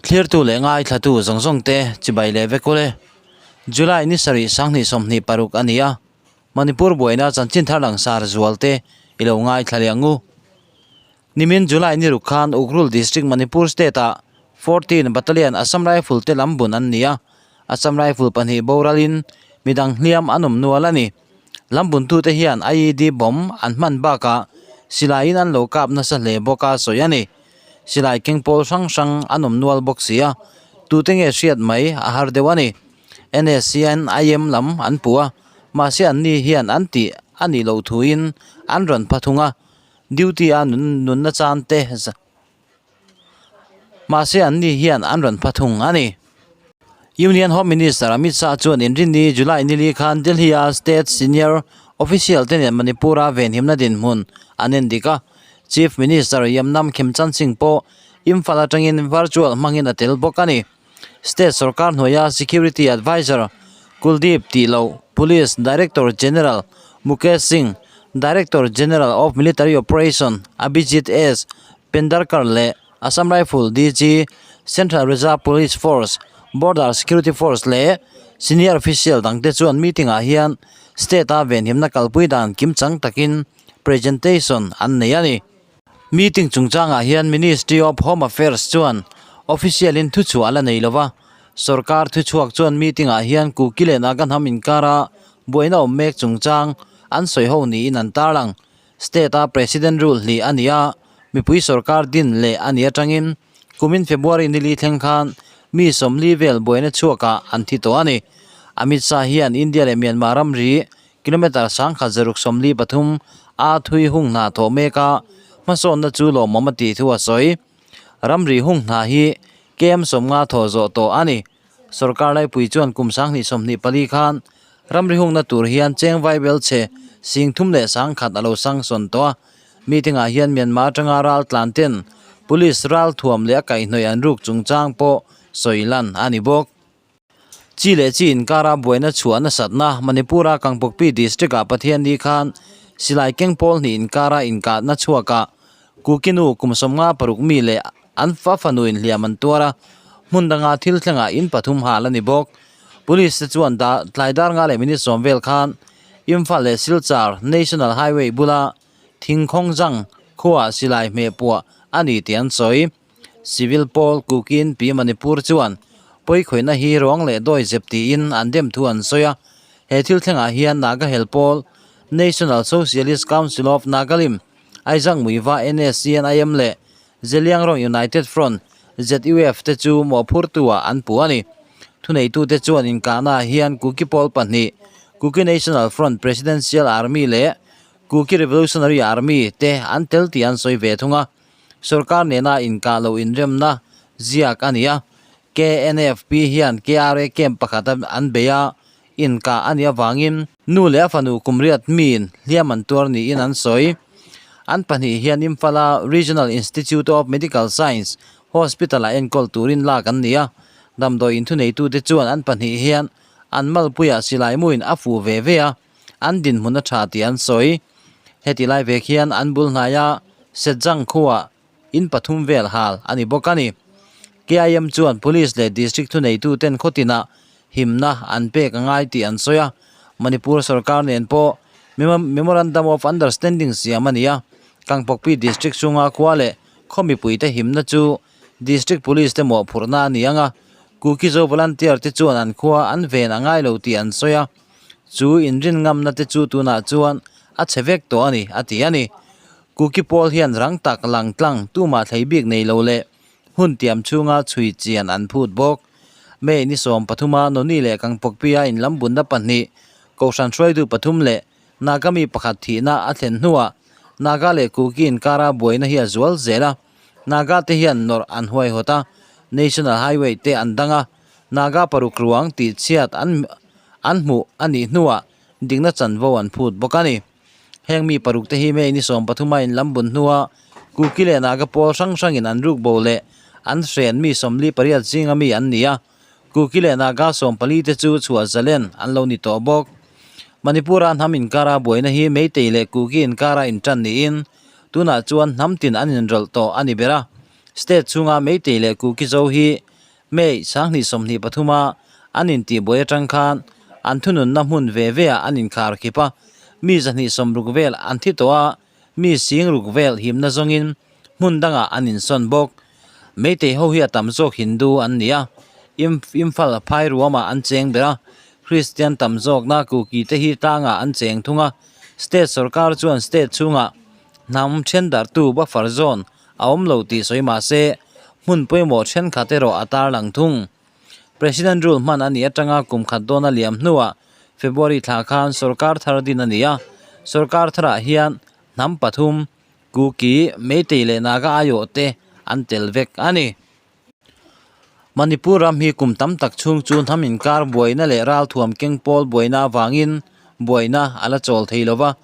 Thlirtu leh ngaithlatu zawng zawng te chibai leh vek ule. July ni sarih sanghnih 26 a ni a, Manipur buaina chanchin thar langsar zual te i lo ngaithla leh ang u. Nimin July ni ruk khan Ukhrul District Manipur State ah 14 Battalion Assam Rifle te lam bun an ni a, Assam Rifle pahnih boralin midang hliam an awm nual a ni. Lam buntute hian IED bomb an hman bakah silaiin an lo kap nasa hle bawk a sawi a ni. Silai keng pawl hrang hrang an awm nual bawk si a, tute nge hriat mai a har deuh a ni. NSCN IM lam an puh a, mahse anni hian an tih a nih loh thuin an rawn pha thung a, duty a nunna chan te Mahse anni hian an rawn pha thung a ni. Union Home Minister Amit Shah chuan Inrinni July nili khan Delhi-a State Senior Official te nen Manipur-a venhimna dinhmun an endik a. Chief Minister Yamnam Khemchand Singh pawh Imphal atangin virtual hmangin a tel bawk a ni. State sorkar hnuaia Security Advisor Kuldeep tih loh Police Director General Mukesh Singh, Director General of Military Operation Abhijit S Pendharkar leh Assam Rifle DG, Central Reserve Police Force, Border Security Force leh senior official dangte chuan meeting ah hian state a venhimna kalpui dan kimchang takin presentation an nei a ni. Meeting chungchangah hian Ministry of Home Affairs chuan official in thuchhuah a la nei lova, sorkar thuchhuak chuan meeting ah hian Kuki leh Naga hnam inkara buaina awm mek chungchang an sawi ho niin an tarlang. State a President rule hnih a ni a, mipui sorkar din leh a nih atangin kumin February nili thleng khan mi 40 vel buaina chhuakah an thi tawh a ni. Amit Shah hian India leh Myanmar ramri Kilometre 1043 a thui hung hna thawh mek a, hmasawnna chu lawmawm a tih thu a sawi. Ramri hung hna hi KM 50 thawh zawh tawh a ni. Sorkar laipui chuan kum 2024 khan ramri hungna tur hian cheng vaibel chhe 31,000 a lo sanction tawh a. Meeting ah hian Myanmar atanga ral tlan ten police ral thuam leh a kaihhnawih an ruk chungchang pawh sawi lan a ni bawk. Chi leh chi inkara buaina chhuah nasatna Manipur-a Kangpokpi District-ah Pathianni khan silai keng pawl hnih inkara inkahna chhuakah Kukinu kum 56 mi leh an fa fanu inhliam an tuar a, hmun danga thil thlengah in pathum hal a ni bawk. Police te chuan da tlai dar nga leh minute sawm vel khan Imphal leh Silchar National Highway bula Thingkhawngzang khuaah silai hmeh puah a ni tih an sawi. Civil pawl Kukin Pi Manipur chuan pawikhawihna hi ruang leh dawi zep tiin an dem thu an sawi a. He thil thlengah hian Naga hel pawl National Socialist Council of Nagalim, Aizang Muiva NSCNIM leh Zeliangrong United Front, ZUF, te chu mawhphurtu-ah an puh a ni. Thuneitute chuan inkahnaah hian Kuki pawl pahnih, Kuki National Front Presidential Army leh Kuki Revolutionary Army te an tel tih an sawi ve thung a. Sorkar nena inkah loh inremna ziak a ni a, KNFP hian KRA camp pakhat an bei a, inkah a nih avangin nu leh a fanu kum riat miin hliam an tuar niin an sawi. An pahnih hian Imphal-a Regional Institute of Medical Science Hospital-ah enkawl turin lak an ni a, damdawi inthuneitute chuan an pahnih hian an malpuiah silai muin a fuh ve ve a, an dinhmun a tha tih an sawi. Heti lai vek hian an bul hnaia Sejang khuaah in pathum vel hal a ni bawk a ni. KIM chuan Police leh District thuneituten khawtinah himna an pek a ngai tih an sawi a, Manipur sorkar nen pawh Memorandum of Understanding siam a ni a, Kangpokpi District chhunga khua leh khaw mipuite himna chu District Police te mawhphurhna a ni ang a, Kuki-Zo Volunteer te chuan an khua an ven a ngai lo tih an sawi a. Chu inrin ngamna te chu tunah chuan a chhe vek tawh a ni, a ti a ni. Kuki pawl hian rang tak lang tlang tumah thlei bik nei lo leh hun tiam chhunga chhui chian an phut bawk. May ni 13 a Noni leh Kangpokpia inlambunna pahnih, Kohhran hruaitu pathum leh Naga mi pakhat thihna a thlen hnuah Naga leh Kuki inkara buaina hi a zual zel a. Naga te hian nawrh an huaihawt a, National Highway te an dang a, Naga paruk ruang tih chhiat an an hmuh a nih hnuah dikna chanvo an phut bawk a ni. Heng mi paruk te hi May ni 13 a inlam bun hnua Kuki leh Naga pawl hrang hrangin an ruk bo leh an hren mi 48 zinga mi an ni a, Kuki leh Naga 14 te chu chhuah zalen an lo ni tawh bawk. Manipur-a hnam inkara buaina hi Meitei leh Kuki inkara intan niin tunah chuan hnam tin an inrawlh tawh a ni ber a. State chhunga Meitei leh Kuki zo hi. May 2023 a an intihbuai atang khan an thununna hmun ve ve ah an inkhar khip a, mi 260 vel an thi tawh a, mi 60 vel himna zawngin hmun dangah an insawn bawk. Meitei ho hi a tam zawk Hindu an ni a, Imphal phai ruamah an cheng ber a, Kristian tam zawkna Kuki te hi tlangah an cheng thung a, state sorkar chuan state chhungah hnam thendarhtu buffer zone a awm lo tih sawi mah se hmun pawimawh thenkhat erawh a tarlang thung. President rule hman a nih atanga kum khat dawn a liam hnuah February thla khan sorkar thar din a ni a, sorkar tharah hian hnam pathum, Kuki, Meitei leh Naga aiawh te an tel vek a ni. Manipur ram hi kum tam tak chhung chu hnam inkar buaina leh ralthuam keng pawl buaina avangin buaina a la chawl thei lo va,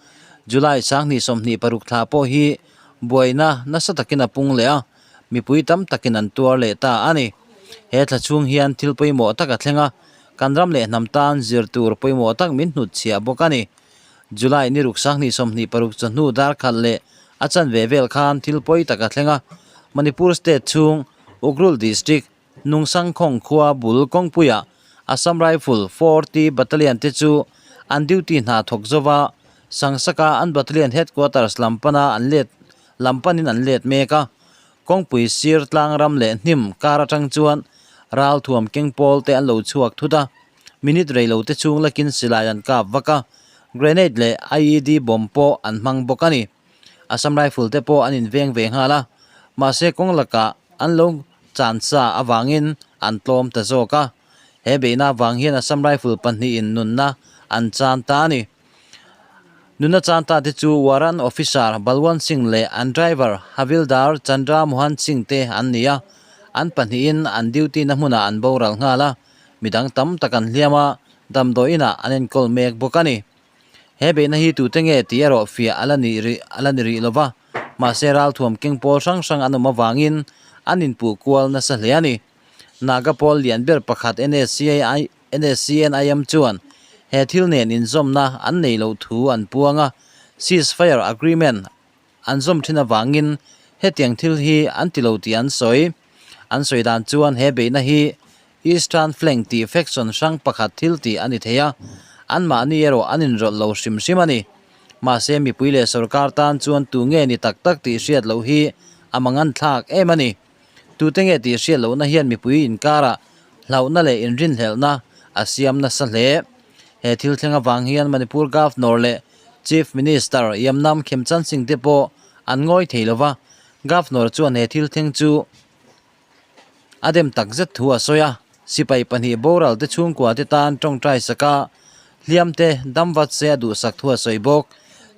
July 2026 thla pawh hi buaina nasa takin a pung leh a, mipui tam takin an tuar leh ta a ni. He thla chhung hian thil pawimawh tak a thleng a, kan ram leh hnam tan zir tur pawimawh tak min hnutchhiah bawk a ni. July ni ruk 2026 chawhnu dar khat leh a chanve vel khan thil pawi tak a thleng a, Manipur state chhung Ukhrul district Nungsangkhawng khua bul kawngpuiah Assam Rifle 40 Battalion te chu an duty hna thawk zova Sangsaka an battalion headquarters lam pana an let lam panin an let mek a. Kawngpui sir tlang ram leh hnim kar atang chuan ral thuam keng pawl te an lo chhuak thut a, minute rei lo te chhung lakin silai an kap vak a, grenade leh IED bomb pawh an hmang bawk a ni. Assam Rifle te pawh an inveng ve nghal a, mahse kawng lakah an lo chan sa avangin an tlawm ta zawk a. He beihna avang hian Assam Rifle pahnihin nunna an chan ta a ni. Nunna chan ta te chu Warrant Officer Balwant Singh leh an driver Havildar Chandra Mohan Singh te an ni a, an pahnihin an duty na hmunah an boral nghal a, midang tam tak an hliam a, damdawi inah an enkawl mek bawk a ni. He beihna hi tute nge tih erawh fiah a la ni rih a la ni rih lo va, mahse ralthuam keng pawl hrang hrang an awm avangin an inpuh kual nasa hle a ni. Naga pawl lian ber pakhat NSCI NSCNIM chuan he thil nen inzawmna an nei loh thu an puang a, ceasefire agreement an zawm thin avangin hetiang thil hi an ti lo tih an sawi. An sawi dan chuan he beihna hi Eastern Flank tih faction hrang pakhat thil tih a ni thei a, anmahni erawh an inrawlh lo hrim hrim a ni. Mahse mipui leh sorkar tan chuan tu nge ni tak tak tih hriat loh hi a manganthlak em a ni. Tute nge tih hriat lohna hian mipui inkarah hlauhna leh inrinhlelhna a siam nasa hle. He thil thleng avang hian Manipur Governor leh Chief Minister Yamnam Khemchand Singh te pawh an ngawi thei lo va, Governor chuan he thil thleng chu a dem takzet thu a sawi a, sipai pahnih boral te chhungkua te tan tawngtai sak a, hliam te dam vat se a duhsak thu a sawi bawk.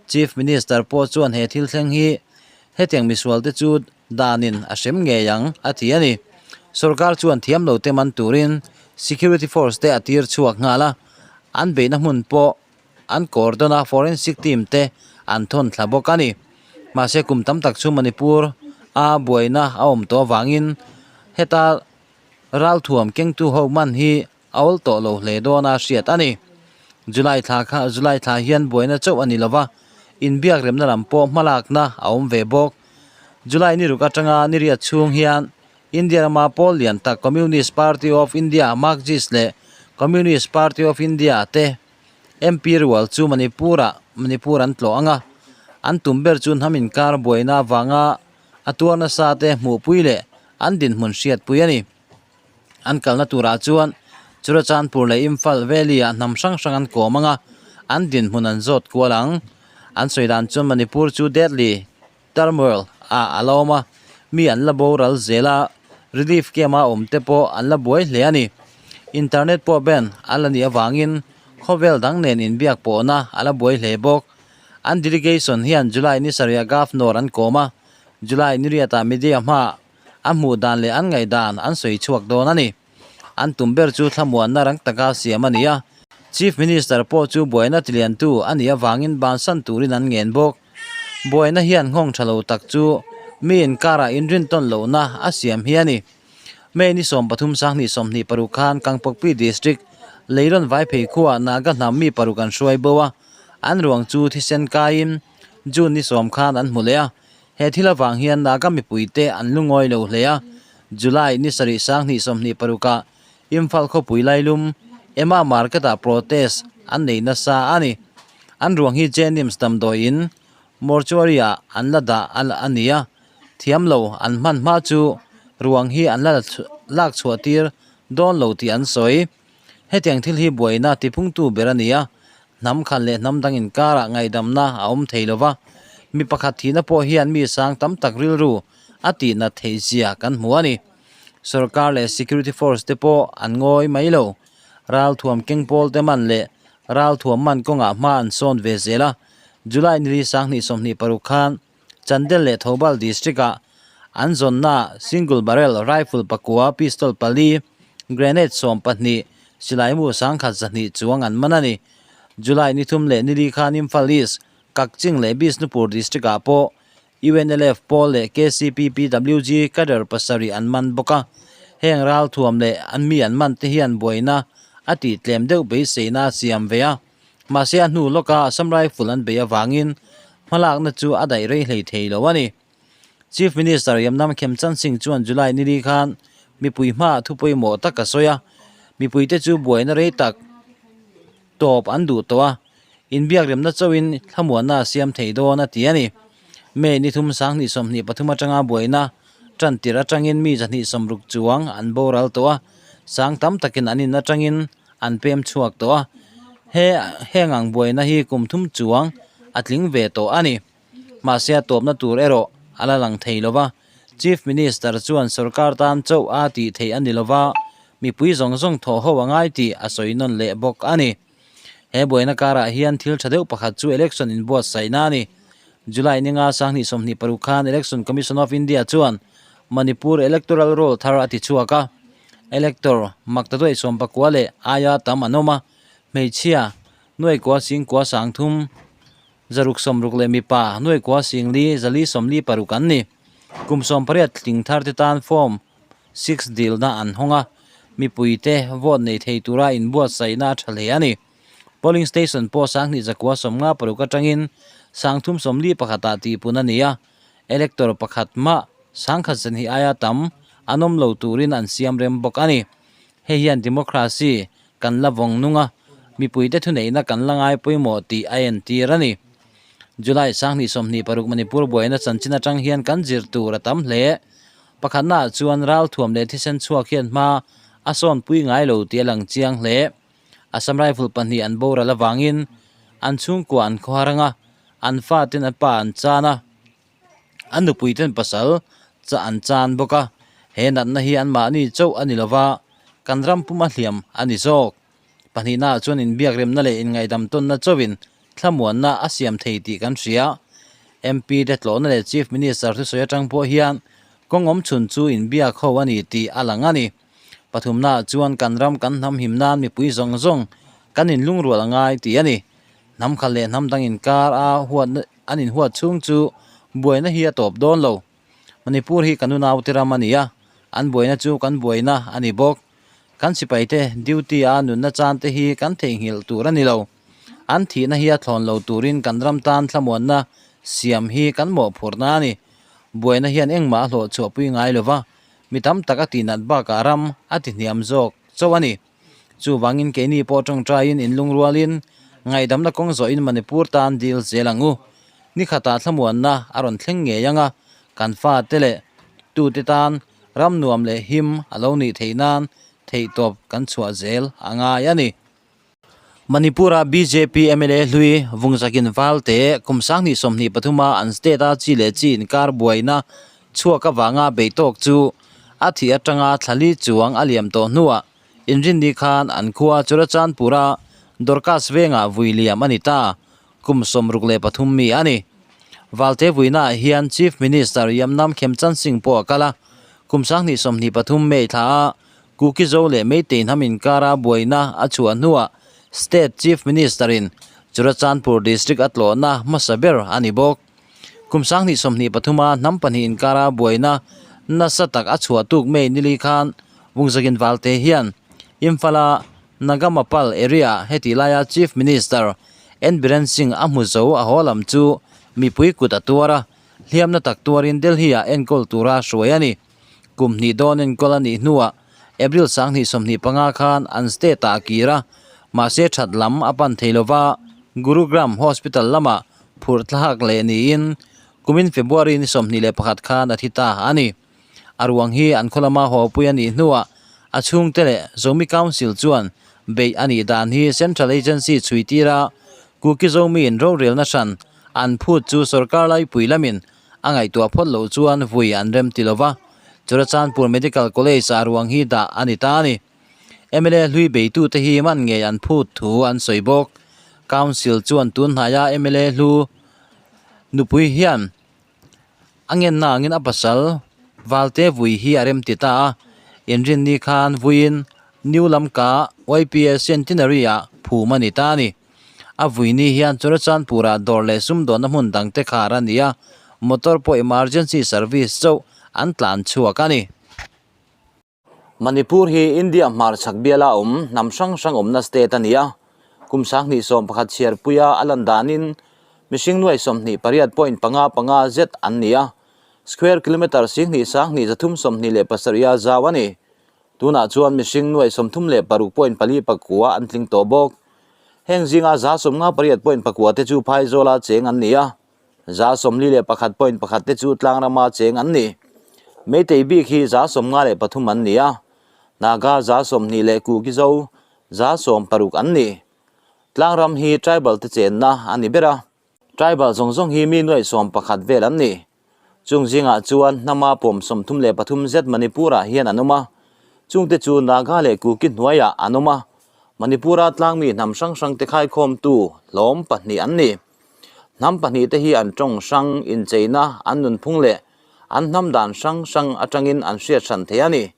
Chief Minister pawh chuan he thil thleng hi hetiang misual te chu danin a hrem ngei ang, a ti a ni. Sorkar chuan thiam lo te man turin security force te a tir chhuak nghal a, an beihna hmun pawh an cordon a forensic team te an thawn thla bawk a ni. Mahse kum tam tak chu Manipur a buaina a awm tawh avangin heta ralthuam kengtu ho man hi a awl tawh lo hle dawn a hriat a ni. July thla kha July thla hian buaina chauh a ni lova, inbiak remna lam pawh hmalakna a awm ve bawk. July ni ruk atanga ni riat chhung hian India rama pawl lian tak Communist Party of India, Marxist leh Communist Party of India te MP rual chu Manipur-ah Manipur an tlawh ang a, an tum ber chu hnam inkar buaina avanga a tuar nasa te hmuhpui leh an dinhmun hriatpui a ni. An kalna turah chuan Churachandpur leh Imphal Valley-ah hnam hrang hrang an kawm ang a, an dinhmun an zawt kual ang. An sawi dan chuan Manipur chu deadly turmoil ah a la awm a, mi an la boral zel a, relief camp-a awm te pawh an la buai hle a ni. Internet pawh ban a la nih avangin khawvel dang nen inbiak pawhna a la buai hle bawk. An delegation hian July ni sarih ah Governor an kawm a, July ni riatah media hmaah A hmuh dan leh an ngaihdan an sawi chhuak dawn a ni. An tum ber chu thlamuanna rang taka siam a ni a. Chief Minister pawh chu buaina tiliantu a nih avangin bansan turin an ngen bawk. Buaina hian nghawng tha lo tak chu mi inkarah inrintawn lohna a siam hi a ni. May ni 13 2026 khan Kangpokpi District Leilawn Vaiphei khuaah Naga hnam mi paruk an hruai bo a, an ruang chu thisen kaiin June ni sawm khan an hmu leh a. He thil avang hian Naga mipuite an lungawi lo hle a, July ni sarih 2026 ah Imphal khawpui lailum Emma Market ah protest an nei nasa a ni. An ruang hi Jenims damdawi in mortuary ah an la dah a ni a, thiam lo an hman hma chu ruang hi an la lak chhuah tir dawn lo tih an sawi. Hetiang thil hi buaina tiphungtu ber a ni a, hnam khat leh hnam dang inkarah ngaihdamna a awm thei lo va, mi pakhat thihna pawh hian mi sang tam tak rilru a tihnat theih zia kan hmu a ni. Sorkar leh security force te pawh an ngawi mai lo. Ralthuam kengpawl te man leh ralthuam man kawngah hma an sawn ve zel a, July nili 2026 khan Chandel leh Thoubal District ah an zawnna single barrel rifle pakua, pistol pali, grenade 12, silaimu 1200 chuang an man a ni. July ni thum leh nili khan Imphal East, Kakching leh Bishnupur District ah pawh UNLF pawl leh KCPPWG cadre pasarih an man bawk a. Heng ralthuam leh an mi an man te hian buaina a tih tlem deuh beiseina a siam ve a. Mahse a hnu lawka Assam Rifle an bei avangin hmalakna chu a daih rei hlei thei lo a ni. Chief Minister Yamnam Khemchand Singh chuan July nili khan mipui hmaah thu pawimawh tak a sawi a, mipuite chu buaina rei tak tawp an duh tawh a, inbiakremna chauhin thlamuanna a siam thei dawn a ti a ni. May ni thum 2023 atanga buaina tan tirh atangin mi 160 chuang an boral tawh a, sang tam takin an in atangin an pem chhuak tawh a, he heng ang buaina hi kum thum chuang a tling ve tawh a ni. Mahse a tawpna tur erawh a la lang thei lo va, Chief Minister chuan sorkar tan chauh a tih theih a ni lo va, mipui zawng zawng thawh ho a ngai tih a sawi nawn leh bawk a ni. He buaina karah hian thil tha deuh pakhat chu election inbuatsaihna a ni. July ninga 2026 khan Election Commission of India chuan Manipur Electoral Roll thar a ti chhuak a, Elector maktaduai sawmpakua leh aia tam an awm a, hmeichhia nuaikua singkua 3000 660 leh mipa nuaikua singli 446 an ni. Kum 18 tling thar te tan form six dilna an hawng a, mipuite vote nei thei tura inbuatsaihna a tha hle a ni. Polling station pawh 2156 atangin 341 ah tihpun a ni a, elector pakhat mah 1,200 aia tam an awm lo turin an siam rem bawk a ni. Hei hian democracy kan la vawng nung a, mipuite thuneihna kan la ngai pawimawh tih a entir a ni. July 2026 Manipur buaina chanchin atang hian kan zir tur a tam hle. Pakhatnaah chuan ralthuam leh thisen chhuak hian hma a sawnpui ngai lo tih a lang chiang hle. Assam Rifle pahnih an boral avangin an chhungkua an khawhar anga, an faten an pa an chan a, an nupuiten pasal chah an chan bawk a. He natna hi anmahni chauh a ni lova, kan ram puma hliam a ni zawk. Pahnihnaah chuan inbiakremna leh inngaihdam tawnna chauhin thlamuanna a siam thei tih kan hria. MP te tlawhna leh Chief Minister thusawi atang pawh hian kawng awm chhun chu inbiak ho a ni tih a lang a ni. Pathumnaah chuan kan ram kan hnam him nan mipui zawng zawng kan inlungrual a ngai tih a ni. Hnam khat leh hnam dang inkar a huat an inhuat chhung chu buaina hi a tawp dawn lo. Manipur hi kan unaute ram a ni a, an buaina chu kan buaina a ni bawk. Kan sipaite duty a nunna chan te hi kan theihnghilh tur a ni lo. An thihna hi a thlawn lo turin kan ram tan thlamuanna siam hi kan mawhphurhna a ni. Buaina hian engmah a hlawh chhuahpui ngai lo va, mi tam tak a tihnat bakah ram a ti hniam zawk chauh a ni. Chuvangin keini pawh tawngtaiin inlungrualin ngaihdamna kawng zawhin Manipur tan dil zel ang u. Ni khatah thlamuanna a rawn thleng ngei ang a, kan fate leh tute tan ram nuam leh him a lo nih theih nan theihtawp kan chhuah zel a ngai a ni. Manipur-a bjp mla hlui Vungzakin Valte kum 2023-a an state-a chi leh chi inkar buaina chhuak avanga beitawk chu a thih atanga thlali chuang a liam tawh hnuah inrinni khan an khua Churachandpur-a Dorcas vengah vui liam a ni ta, kum 63 mi a ni. Valte vuinaah hian Chief Minister Yamnam Khemchand Singh pawh a kal a, kum 2023 May thla-a Kuki Zo leh Meitei hnam inkara buaina a chhuah hnuah State Chief Minister-in Churachandpur District a tlawhna hmasa ber a ni bawk. Kum 2023-a hnam pahnih inkara buaina nasa tak a chhuah tuk May nili khan Vungzakin Valte hian Imphal-a Nagamapal area heti laia Chief Minister N Biren Singh a hmu zo a haw lam chu mipui kut a tuar a, hliamna tak tuarin Delhi-ah enkawl tura hruai a ni. Kum hnih dawn enkawl a nih hnuah April 2025 khan an state ah a kir a, mahse that lam a pan thei lova Gurugram Hospital lamah phurh thlak leh niin kumin February ni 21 khan a thi ta a ni. A ruang hi an khaw lama hawpui a nih hnuah a chhungte leh Zomi Council chuan beih a nih dan hi Central Agency chhui tira Kuki Zomi in rorelna hran an phut chu sorkar laipui lamin a ngaihtuah phawt loh chuan vui an rem ti lova, Churachandpur Medical College ah ruang hi dah a ni ta a ni. Mla hlui beitute hi man ngei an phut thu an sawi bawk. Council chuan tun hnaia mla hlu nupui hian a ngenna angin a pasal Valte vui hi a rem ti ta a, inrinni khan vuiin New Lamka YPS Centenary ah phum a ni ta a ni. A vui ni hian Churachandpur-ah dawr leh sumdawnna hmun dangte khar a ni a, motor pawh emergency service chauh an tlan chhuak a ni. Manipur hi India hmarchhak biala awm hnam hrang hrang awmna state a ni a, kum 2011 chhiarpuia a lan danin mihring nuai 28.55 zet an ni a, square kilometre 2,237 a zau a ni. Tunah chuan mihring nuai 36.49 an tling tawh bawk. Heng zinga 58.4 te chu phaizawla cheng an ni a, 41.1 te chu tlangrama cheng an ni. Meitei bik hi 93 an ni a, Naga 20 leh Kukizo 16 an ni. Tlangram hi tribal te chenna a ni ber a, tribal zawng zawng hi mi nuai 11 vel an ni. Chung zingah chuan hnama pawm 33 zet Manipur-ah hian an awm a, chungte chu Naga leh Kuki hnuaiah an awm a, Manipur-a tlangmi hnam hrang hrangte khaikhawmtu hlawm pahnih an ni. Hnam pahnihte hi an tawng hrang, incheina, an nunphung leh an hnam dan hrang hrang atangin an hriat hran thei a ni.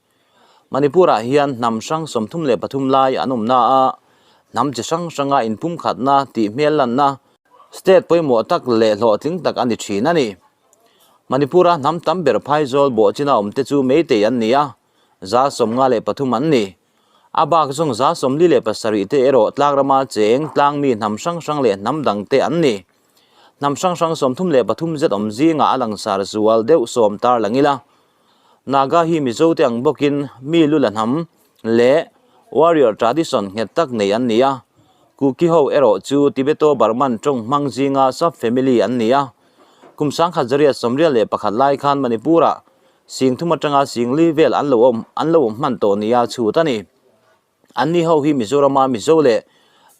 Manipur-ah hian hnam hrang 33 lai an awmna a, hnam chi hrang hranga inpumkhatna tih hmel lanna, State pawimawh tak leh hlawhtling tak a ni thin a ni. Manipur-a hnam tam ber phaizawl bawhchina awmte chu Meitei an ni a, 53 an ni. A bak zawng 47 te erawh tlangrama cheng, tlangmi hnam hrang hrang leh hnam dangte an ni. Hnam hrang hrang 33 zet awm zingah a langsar zual deuh sawm tar lang ila. Naga hi Mizote ang bawkin mi lu la hnam leh warrior tradition nghet tak nei an ni a, Kuki ho erawh chu Tibeto-Burman tawng hmang zinga sub-family an ni a. Kum 1981 lai khan Manipur-ah sing thum atanga sing li vel an lo awm an lo awm hman tawh nia chhut a ni. Anni ho hi Mizorama Mizo leh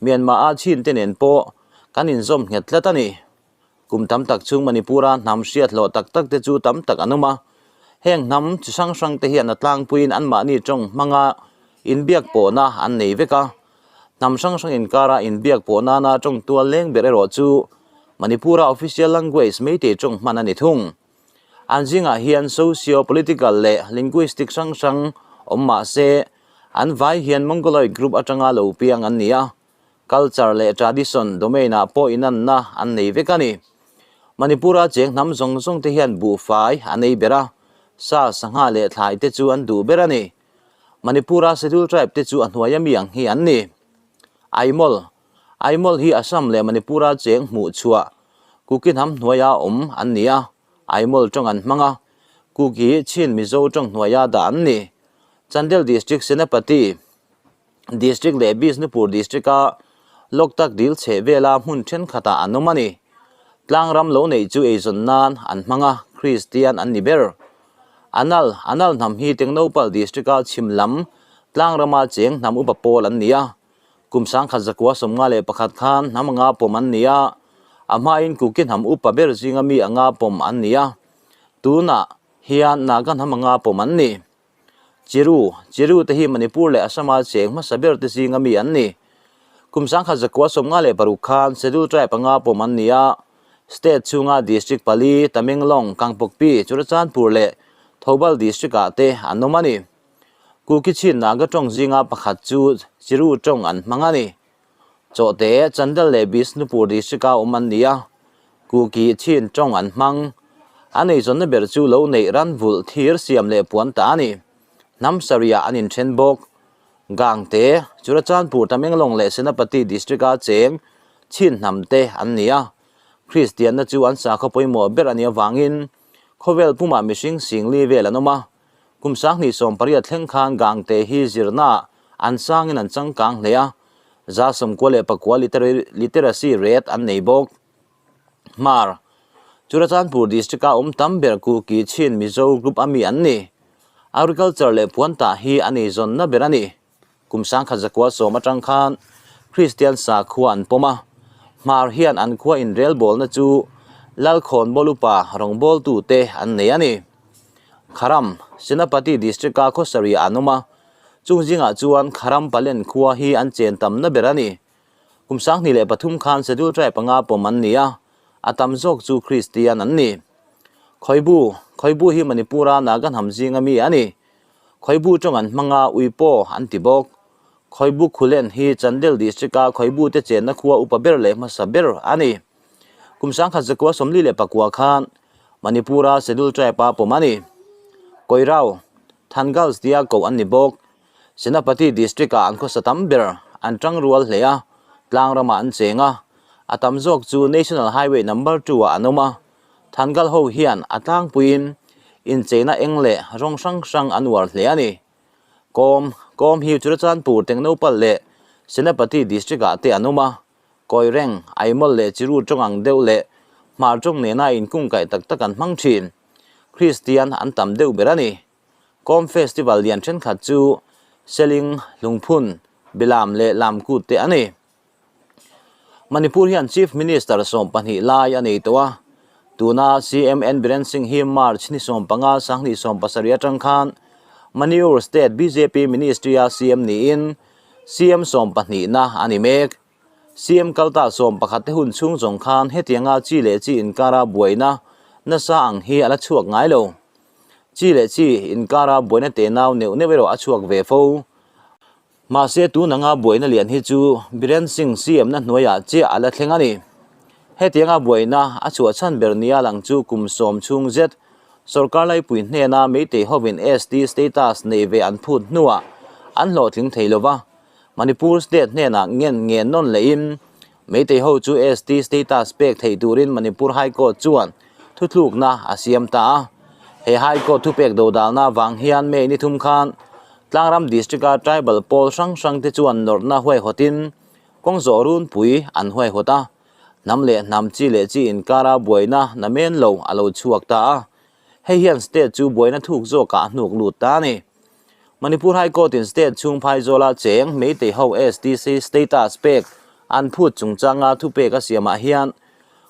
Myanmar-a Chin te nen pawh kan inzawm nghet tlat a ni. Kum tam tak chhung Manipur-a hnam hriat hlawh tak tak te chu tam tak an awm a. Heng hnam chi hrang hrang te hian a tlangpuiin anmahni tawng hmanga inbiak pawhna an nei vek a. Hnam hrang hrang inkara inbiak pawh nana tawng tual leng ber erawh chu Manipur-a official language Meitei tawng hman a ni thung. An zingah hian socio-political leh linguistic hrang hrang awm mah se, an vai hian Mongoloid group atanga lo piang an ni a. Culture leh tradition domain-ah pawh inanna an nei vek a ni. Manipur-a cheng hnam zawng zawng te hian buhfai an ei ber a, sa, sangha leh thlai te chu an duh ber a ni. Manipur-a Scheduled Tribe te chu a hnuaia mi ang hi an ni. Aimol, Aimol hi Assam leh Manipur-a cheng hmuh chhuah Kuki hnam hnuaia awm an ni a, Aimol tawng an hmang a, Kuki Chin Mizo tawng hnuaia dah an ni. Chandel District Senapati District leh Bishnupur District-a Loktak dil chheh vela hmun thenkhatah an awm a ni. Tlangram lo neih chu eizawn nan an hmang a, Kristian an ni ber. Anal, Anal hnam hi Tengnoupal District-a chhim lam tlangrama cheng hnam upa pawl an ni a. Kum 1951 khan hnam anga pawm an ni a, a hmain Kuki hnam upa ber zinga mi anga pawm an ni a. Tunah hian Naga hnam anga pawm an ni. Chiru, Chiru te hi Manipur leh Assam-a cheng hmasa ber te zinga mi an ni. Kum 1956 khan Scheduled Tribe anga pawm an ni a, state chhunga district pali, Tamenglong, Kangpokpi, Churachandpur leh Thoubal district-ah te an awm a ni. Kuki Chin Naga tawng zinga pakhat chu Chiru tawng an hmang a ni. Chawhte, Chandel leh Bishnupur district-a awm an ni a, Kuki Chin tawng an hmang. An eizawnna ber chu lo neih ran vulh thir siam leh puan ta a ni. Hnam sarihah an inthen bawk. Gangte, Churachandpur, Tamenglong leh Senapati district-a cheng Chin hnam te an ni a. Kristianna chu an sakhaw pawimawh ber a nih avangin khawvel pumah mihring singli vel an awm a. Kum 2018 thleng khan Gangte hi zirnaah an sangin an changkang hle a, 94% literacy rate an nei bawk. Hmar, Churachandpur district-a awm tam ber Kuki Chin Mizo group a mi an ni. Agriculture leh puantah hi a neizawnna ber a ni. Kum 1910 atang khan Kristian sakhua an pawm a, Hmar hian an khua inrelbawlna chu Lalkhawnbawl upa rawngbawltute an nei a ni. Kharam, Senapati district-a khawsarih an awm a, chung zingah chuan Kharam Palen khua hi an chen tamna ber a ni. Kum 2003 khan Schedule Tribe anga pawm an ni a, a tam zawk chu Kristian an ni. Khawibu, Khawibu hi Manipur-a Naga hnam zinga mi a ni. Khawibu tawng an hmang a, Uipaw an ti bawk. Khawibu Khulen hi Chandel District-a Khawibu te chenna khua upa ber leh hmasa ber a ni. Kum 1949 khan Manipur-a Schedule Tribe-a pawm a ni. Koirau, Thangals tia koh an ni bawk. Senapati District-ah an khawsa tam ber, an tangrual hle a, tlang ramah an cheng a, a tam zawk chu National Highway Number Two-ah an awm a. Thangal ho hian a tlangpuiin incheina eng leh rawng hrang hrang an uar hle a ni. Kawm, Kawm hi Churachandpur, Tengnoupal leh Senapati District-ah te an awm a. Kawireng, Aimawl leh Chiru tawng ang deuh leh Hmar tawng nena inkungkaih tak tak an hmang thin. Kristian an tam deuh ber a ni. Kawm Festival lian thenkhat chu Seling, Lungphun, Bilam leh Lamkut te a ni. Manipur hian Chief Minister 12 lai a nei tawh a, tuna CM N Biren Singh hi March ni 15 2017 atang khan Manipur State bjp Ministry-a CM niin CM 12 na a ni mek. CM kalta 11 te hun chhung zawng khan hetianga chi leh chi inkara buaina nasa ang hi a la chhuak ngai lo. Chi leh chi inkara buaina tenau neuh neuh erawh a chhuak ve fo. Mahse tun anga buaina lian hi chu Biren Singh CM na hnuaiah chiah a la thleng a ni. Hetianga buaina a chhuah chhan ber nia lang chu kum 10 chhung zet sorkar laipui hnena Meitei hovin ST status nei ve an phut hnuah an hlawhtling thei lova, Manipur state hnenah ngen ngen nawn lehin Meitei ho chu ST status pek theih turin Manipur High Court chuan thuthlukna a siam ta a. He High Court thupek dodalna avang hian May ni thum khan Tlangram District-a tribal pawl hrang hrang te chuan nawrhna huaihawtin kawng zawh runpui an huaihawt a, hnam leh hnam chi leh chi inkara buaina namen lo a lo chhuak ta a. Hei hian state chu buaina thuk zawkah a hnuk lut ta a ni. Manipur High Court-in state chhung phaizawla cheng Meitei ho STC status pek an phut chungchanga thupek a siamah hian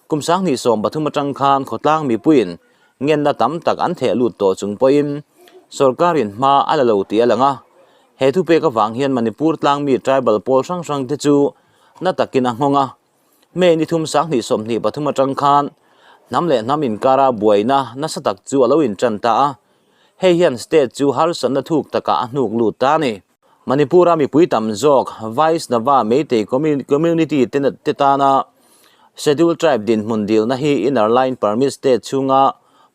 kum 2013 atang khan khawtlang mipuiin ngenna tam tak an theh lut tawh chung pawhin sorkarin hma a la lo tih a lang a. He thupek avang hian Manipur tlangmi tribal pawl hrang hrang te chu na takin a nghawng a. May ni thum 2023 atang khan hnam leh hnam inkara buaina nasa tak chu a lo intan ta a. Hei hian state chu harsatna thuk takah a hnuk lut ta a ni. Manipur-a mipui tam zawk Vaishnava Meitei community te tana Scheduled Tribe dinhmun dilna hi Inner Line Permit state chhunga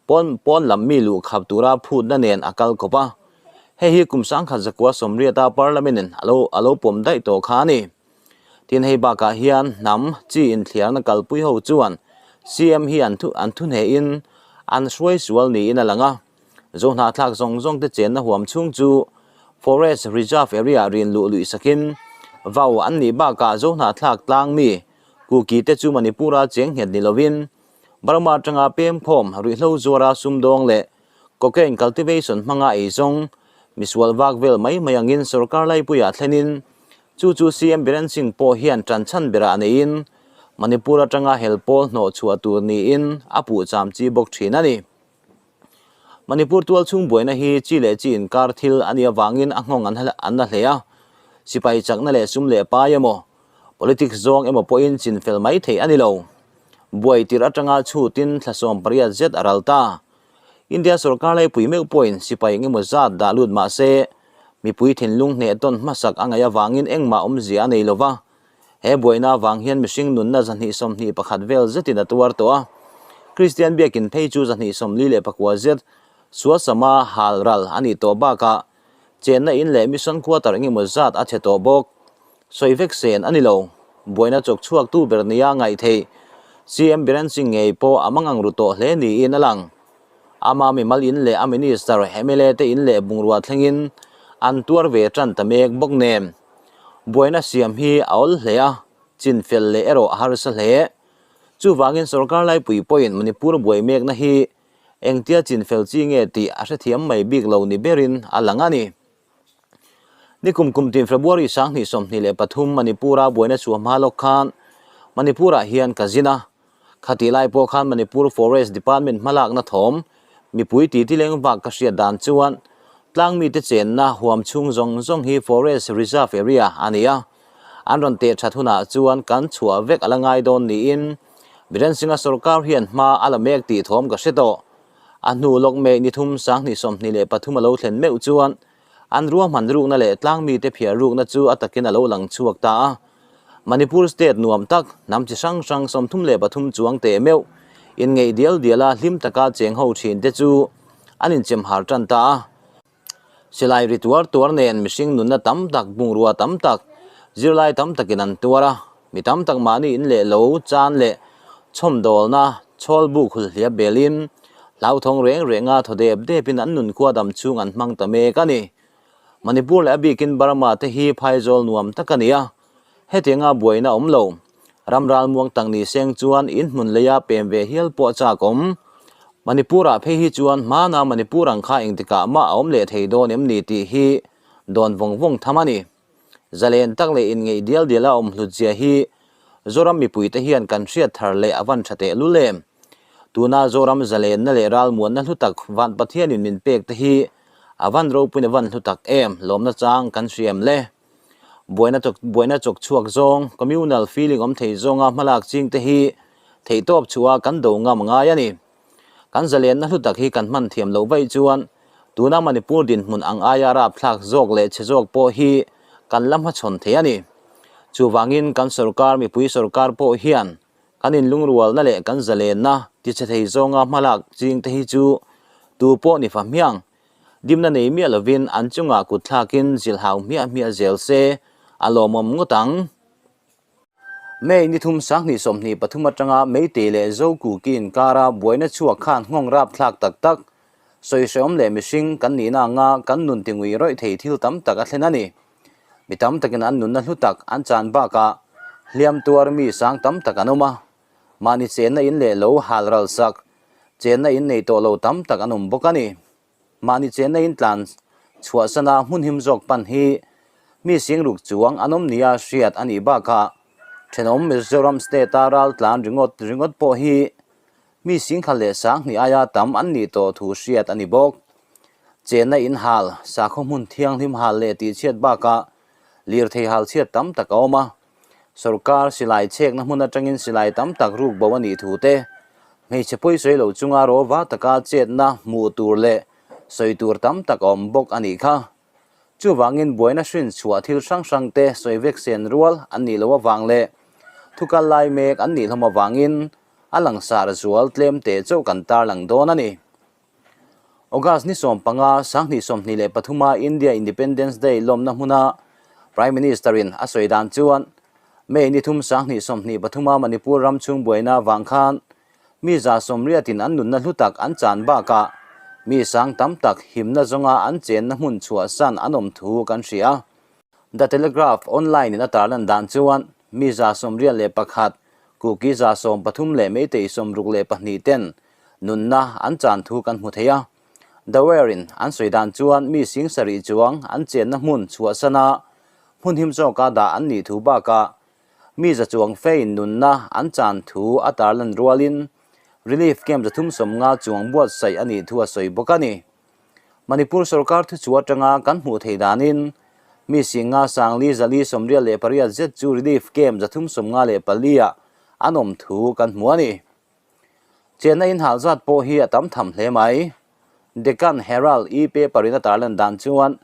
pawn pawn lam mi luh khap tura phutna nen a kal kawp a. Hei hi kum 1980-a Parliament-in a lo pawm daih tawh kha a ni. Tin hei bakah hian hnam chi inthliarna kalpui ho chuan CM hi an thu an thuhnehin an hruai sual niin a lang a. Zohnahthlak zawng zawng te chenna huam chhung chu Forest Reserve Area rin luh luih sakin vau an nih bakah Zohnahthlak tlang mi Kuki te chu Manipur-a cheng nghet ni lovin Burma atanga pemkhawm ruihhlo zuara sumdawng leh cocaine cultivation hmanga eizawng misual vak vel mai mai angin sorkar laipuiah thlenin Chu chu CM Biren Singh pawh hian tan chhan berah neiin Manipur atanga hel pawl hnawh chhuah tur niin a puh cham chi bawk thin a ni. Manipur tual chhung buaina hi chi leh chi inkar thil a nih avangin a nghawng an la hle a, sipai chakna leh sum leh pai emaw, politics zawng emaw pawhin chin fel mai theih a ni lo. Buai tirh atanga chhutin thla 18 zet a ral ta. India sorkar laipui meuh pawhin sipai engemaw zat dah lut mah se, mipui thinlung hneh tawn hmasak a ngaih avangin engmah awmzia a nei lo va. He buaina avang hian mihring nunna 221 vel zetin a tuar tawh a. Kristian biakin phei chu 249 zet suasama hal ral a nih tawh bakah chenna in leh mission quarter engemaw zat a chhe tawh bawk. Sawi vek sen a ni lo. Buaina chawk chhuaktu ber nia ngaih theih CM Biren Singh ngei pawh a mangang ru tawh hle niin a lang. Ama mimal in leh a minister, mla te in leh bungrua thlengin an tuar ve tan ta mek bawk nen. Buaina siam hi a awl hle a, chin fel leh erawh a harsa hle. Chuvangin sorkar laipui pawhin Manipur buai mekna hi engtia chin fel chi nge tih a hrethiam mai bik lo ni berin a lang a ni. Ni kum kum tin February 2023 Manipur-a buaina chhuah hma lawk khan Manipur-ah hian ka zin a. Khatih lai pawh khan Manipur Forest Department hmalakna thawm mipui titi leng vak ka hriat dan chuan tlangmite chenna huam chhung zawng zawng hi Forest Reserve Area a ni a. An rawn teh that hunah chuan kan chhuah vek a la ngai dawn niin Biren Singh-a sorkar hian hma a la mek tih thawm ka hre tawh. A hnu lawk May ni thum 2023 a lo thlen meuh chuan an ruahman rukna leh tlangmite phiar rukna chu a takin a lo lang chhuak ta a. Manipur state nuam tak, hnam chi hrang hrang 33 chuang teh meuh inngeih dial diala hlim taka cheng ho thin te chu an inchem har tan ta a. Silai ri tuar tuar nen mihring nunna tam tak, bungrua tam tak, zirlai tam takin an tuar a. Mi tam tak mahni in leh lo chan leh chhawmdawlna chhawl buk hulhliap belin hlauthawng reng renga thaw dep depin an nunkhua dam chhung an hmang ta mek a ni. Manipur leh a bikin Burma te hi phaizawl nuam tak a ni a, hetianga buaina awm lo. Ram ral muang tak ni seng chuan in hmun leia pem ve hial pawh a chak awm. Manipur-ah phei hi chuan hmana Manipur ang kha engtikah mah a awm leh thei dawn em ni tih hi dawn vawng vawng tham a ni. Zalen tak leh inngeih dial diala awm hlut zia hi Zoram mipuite hian kan hriat thar leh a van tha teh lul em? Tuna Zoram zalenna leh ralmuanna hlu tak Van Pathianin min pek te hi a van ropuina van hlu tak em lawmna chang kan hriam le. Buaina chawk buaina chawk chhuak zawng, communal feeling awm thei zawnga hmalak ching te hi theihtawp chhuah kan do ngam ngai a ni. Kan zalenna hlu tak hi kan hman thiam loh vaih chuan tuna Manipur dinhmun ang aia rapthlak zawk leh chhe zawk pawh hi kan la hmachhawn thei a ni. Chuvangin kan sorkar mipui sorkar pawh hian kan inlungrualna leh kan zalenna tichhe thei zawnga hmalak ching te hi chu tu pawh ni fa hmiang dimna nei miah lovin an chungah kut thlakin zilhau hmiah hmiah zel se a lawmawm ngawt ang. May ni thum 2023 atanga Meitei leh Zokuki inkara buaina chhuak khan nghawng rapthlak tak tak, sawihrehawm leh mihring kan nihna anga kan nun tingui rawih thei thil tam tak a thlen a ni. Mi tam takin an nunna hlu tak an chan bakah hliam tuar mi sang tam tak an awm a, mahni chenna in leh lo hal ral sak, chenna in nei tawh lo tam tak an awm bawk a ni. Mahni chenna in tlan chhuahsana hmun him zawk pan hi mi singruk chuang an awm nia hriat a nih bakah thenawm Mizoram state-a ral tlan ringawt ringawt pawh hi mi singkhat leh 2000 aia tam an nih tawh thu hriat a ni bawk. Chenna in hal, sakhaw hmun thianghlim hal leh tihchhiat bakah lirthei hal chhiat tam tak a awm a. Sorkar silai chhekna hmun atangin silai tam tak ruk bo a nih thu te, hmeichhe pawi sawi lo chunga rawva taka chetna hmuh tur leh sawi tur tam tak a awm bawk a nih kha. Chuvangin buaina hrin chhuah thil hrang hrang te sawi vek sen rual an nih loh avang leh thu kal lai mek an nih hlawm avangin a langsar zual tlem teh chauh kan tarlang dawn a ni. August ni 15, 2023 a India Independence Day lawmna hmuna Prime Minister-in a sawi dan chuan May ni thum 2023 a Manipur ram chhung buaina vang khan mi 180 in an nunna hlu tak an chan bakah mi sang tam tak himna zawnga an chenna hmun chhuahsan an awm thu kan hria. The Telegraph online-in a tarlan dan chuan mi 181, Kuki 113 leh Meitei 62 ten nunna an chan thu kan hmu thei a. The Wire-in an sawi dan chuan mi 7000 chuang an chenna hmun chhuahsana hmun him zawka dah an nih thu bakah mi za chuang fein nunna an chan thu a tarlan rualin relief camp 350 chuang buatsaih a nih thu a sawi bawk a ni. Manipur sorkar thu chu atanga kan hmuh thei danin mi 5,448 zet chu relief camp 354 ah an awm thu kan hmu a ni. Chenna in hal zat pawh hi a tam tham hle mai. Deccan Herald e-paper in a tarlan dan chuan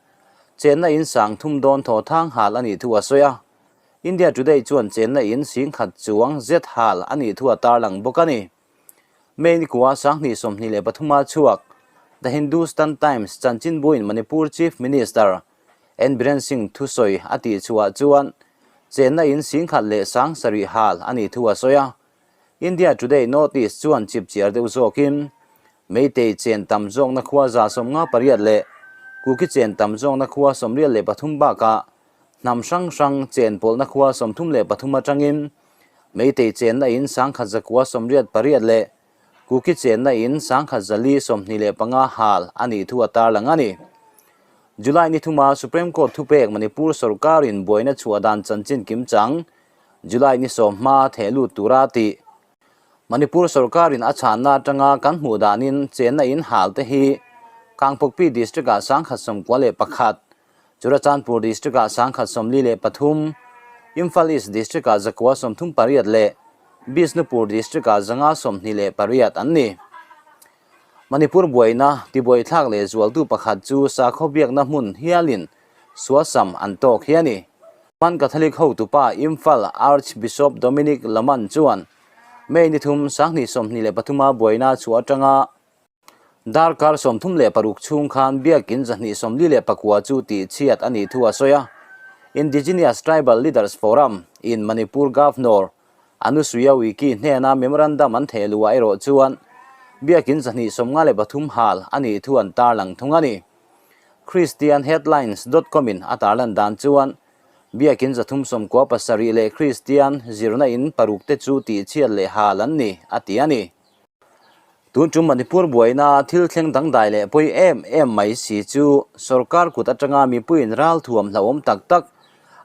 chenna in 3000 dawn thaw thang hal a nih thu a sawi a. India Today chuan chenna in 10,000 chuang zet hal a nih thu a tarlang bawk a ni. May ni kua 2023 a chhuak The Hindustan Times chanchinbuin Manipur Chief Minister N Biren Singh thu sawi a tih chhuah chuan chenna in 1,070 hal a nih thu a sawi a. India Today North East chuan chip chiar deuh zawkin. Meitei chen tam zawkna khua 58 leh Kuki chen tam zawkna khua 83 bakah hnam hrang hrang chen pawlhna khua 33 atangin Meitei chenna in 1188 leh Kuki chenna in 1425 hal a nih thu a tarlang a ni. July ni thuma Supreme Court thupek Manipur sorkarin buaina chhuah dan chanchin kimchang July ni sawm hma theh lut tura tih Manipur sorkarin a chhanna atanga kan hmuh danin chenna in hal te hi Kangpokpi District-ah 1091, Churachandpur District-ah 1043, Imphal East District-ah 138 leh Bishnupur District-ah 528 an ni. Manipur buaina tibuaithlak leh zualtu pakhat chu sakhaw biakna hmun hialin suasam an tawk hi a ni. Roman Catholic hotupa Imphal Archbishop Dominic Laman chuan May ni thum 2023 a buaina chhuah atanga darkar 36 chhung khan biakin 249 chu tihchhiat a nih thu a sawi a. Indigenous Tribal Leaders Forum in Manipur Governor Anusuya Uikey hnena memorandum an theh luah erawh chuan biakin 253 hal a nih thu an tarlang thung a ni. Christianheadlines dot com in a tarlan dan chuan biakin 397 leh Kristian zirna in paruk te chu tihchhiat leh hal an ni a ti a ni. Tun tum Manipur buaina thil thleng dangdai leh pawi em em mai si chu sorkar kut atanga mipuiin ralthuam hlauhawm tak tak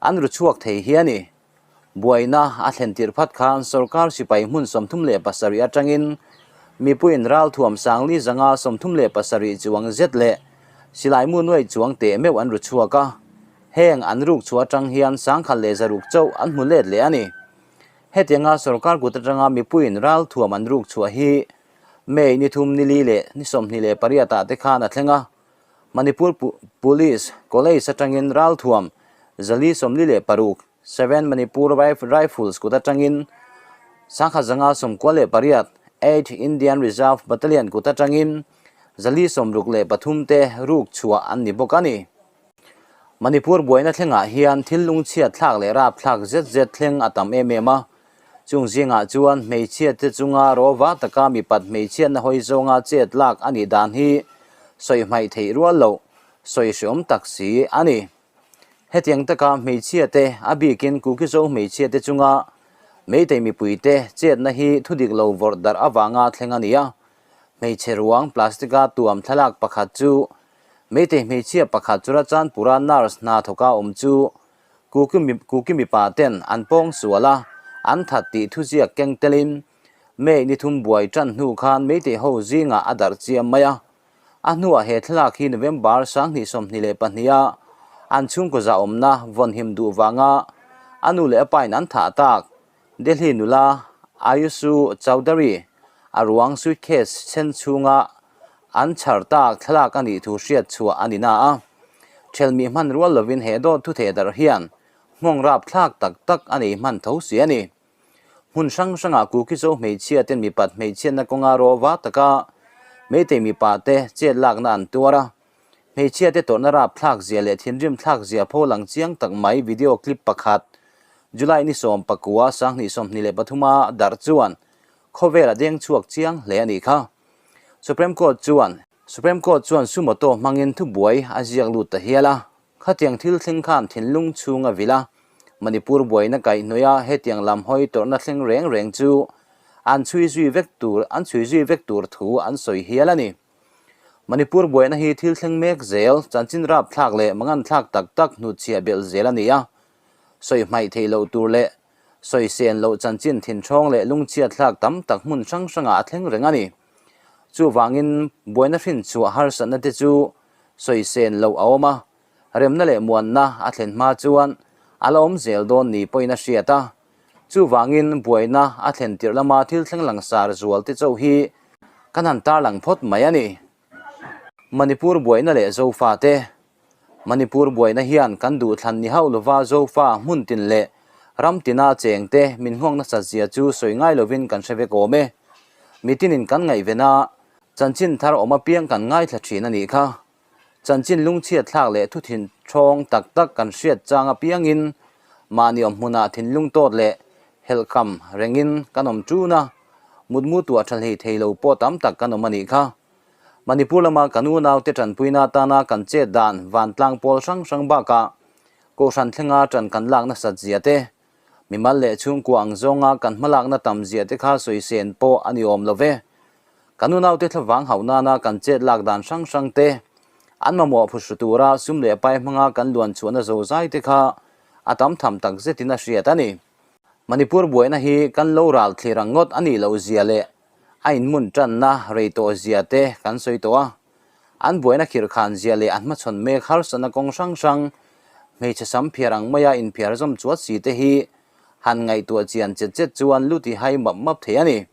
an ru chhuak thei hi a ni. Buaina a thlen tirh phat khan sorkar sipai hmun 37 atangin mipuiin ralthuam 4,537 chuang zet leh silaimu nuai chuang teh meuh an ru chhuak a. Heng an ruk chhuah atang hian 1,600 chauh an hmu let leh a ni. Hetianga sorkar kut atanga mipuiin ralthuam an ruk chhuah hi May ni thum ni li leh ni 28 ah te khan a thleng a. Manipur Police College atangin ralthuam 446, Seven Manipur Rifles kut atangin 1198, Eight Indian Reserve Battalion kut atangin 463 te ruk chhuah an ni bawk a ni. Manipur buaina thlengah hian thil lungchhiat thlak leh rap thlak zet zet thleng a tam em em a. Chung zingah chuan hmeichhia te chunga rawva taka mipat hmeichhiatna hawi zawnga chet lak a nih dan hi sawi hmaih theih rual loh, sawi hreawm tak si a ni. Hetiang taka hmeichhia te, a bikin Kukizo hmeichhia te chunga Meitei mipui te chetna hi thudik lo vawrh darh avanga thleng a ni a. Hmeichhe ruang plastic-a tuam thlalak pakhat chu Meitei hmeichhia pakhat Churachandpura nurse hna thawka awm chu Kuki mipa ten an pawng sual a, an that tih thuziak keng telin May ni thum buai tan hnu khan Meitei ho zingah a darh chiam mai a. A hnuah he thlalak hi November 2022 a an chhungkaw zahawmna vawnhim duh vanga a nu leh a pain an thah tak Delhi nula Ayusu Chaudhary a ruang suitcase chen chhunga an chhar tak thlalak a nih thu hriat chhuah a ni na a. Thelmi hman rual lovin he dawt thu theh darh hian nghawng rap thlak tak tak a nei hman tho si a ni. Hmun hrang hrangah Kukizo hmeichhia ten mipat hmeichhiatna kawnga rawva taka Meitei mipa te chet lakna an tuar a. Hmeichhia te tawrhna rap thlak zia leh thinrim thlak zia pho lang chiang tak mai video clip pakhat July ni 19 2023 a darh chuan khawvel a deng chhuak chiang hle a nih kha. Supreme Court chuan Supreme Court chuan sumoto hmangin thubuai a ziak lut ta hial a, khatiang thil thleng khan thinlung chhung a vil a, Manipur buaina kaihhnawih a hetiang lam hawi tawrhna thleng reng reng chu an chhui zui vek tur an chhui zui vek tur thu an sawi hial a ni. Manipur buaina hi thil thleng mek zel, chanchin rap thlak leh mangan thlak tak tak hnutchhiah belh zel a ni a, sawi hmaih theih loh tur leh sawi sen loh chanchin thinthawng leh lungchhiat thlak tam tak hmun hrang hrangah a thleng reng a ni. Chuvangin buaina hrin chhuah harsatna te chu sawi sen loh a awm a, remna leh muanna a thlen hma chuan a la awm zel dawn ni pawhin a hriat a. Chuvangin buaina a thlen tirh lama thil thleng langsar zual te chauh hi kan han tarlang phawt mai a ni. Manipur buaina leh Zofa te Manipur buaina hian kan duhthlan ni hauh lova Zofa hmun tin leh ram tina cheng te min nghawng nasat zia chu sawi ngai lovin kan hre vek awm e. Mitinin kan ngaihven a, chanchin thar awm apiang kan ngaithla thin a nih kha. Chanchin lungchhiat thlak leh thu thin thawng tak tak kan hriat chang apiangin mahni awm hmunah thinlung tawt leh helhkam rengin kan awm tun a, mutmu tuah tha hlei thei lo pawh tam tak kan awm a nih kha. Manipur lama kan unaute tanpuina atana kan chet dan vantlang pawl hrang hrang bakah Kohhran thlenga tan kan lak nasat zia te, mimal leh chhungkua ang zawnga kan hmalakna tam zia te kha sawi sen pawh a ni awm lo ve. Kan unaute thlavang hauh nana kan chet lak dan hrang hrang te, an mamawh phuhru tura sum leh pai hmanga kan luan chhuahna zozai te kha a tam tham tak zetin a hriat a ni. Manipur buaina hi kan lo ral thlir ang ngawt a nih loh zia leh a inhmun tanna rei tawh zia te kan sawi tawh a. An buaina khirhkhan zia leh an hmachhawn mek harsatna kawng hrang hrang, hmeichhe sam phiar ang maia inphiar zawm chuat si te hi han ngaihtuah chian chet chet chuan lu ti hai map map thei a ni.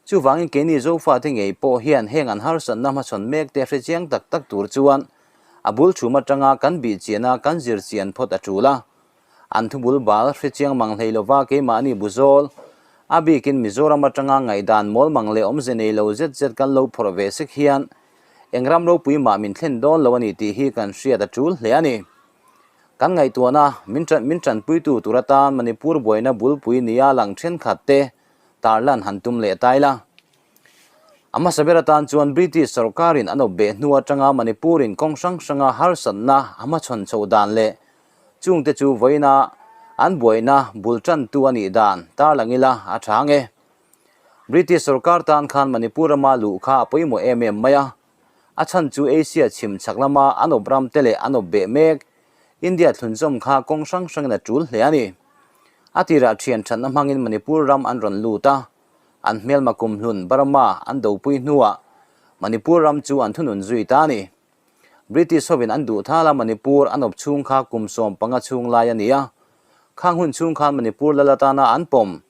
Chuvangin keini Zofate ngei pawh hian heng an harsatna hmachhawn mek te hre chiang tak tak tur chuan a bul chhum atanga kan bih chiana kan zir chian phawt a tul a. An thubul bal hre chiang mang hlei lova keimahni buzawl, a bikin Mizoram atanga ngaihdan mawl mang leh awmze nei lo zet zet kan lo phawrh ve sek hian eng ram ropui mah min thlen dawn lo a ni tih hi kan hriat a tul hle a ni. Kan ngaihtuahna min min tanpuitu tur atan Manipur buaina bulpui nia lang thenkhat te tarlan han tum leh ta ila. A hmasa ber atan chuan British sorkarin an awp beh hnu atanga Manipur-in kawng hrang hranga harsatna a hmachhawn chhoh dan leh Chungte chu vawiina an buaina bul tantu a nih dan tarlang ila a tha ang e. British sorkar tan khan Manipur rama luh kha a pawimawh em em mai a. A chhan chu Asia chhim chhak lama an awp ram te leh an awp beh mek India thlunzawm kha kawng hrang hrangin a tul hle a ni. A tirah thian thatna hmangin Manipur ram an rawn lut a, an hmelma kumhlun Burma an dopui hnuah Manipur ram chu an thunun zui ta a ni. British hovin an duh thal a, Manipur an awp chhung kha kum 15 chhung lai a ni a. Khang hun chhung khan Manipur lal atana an pawm.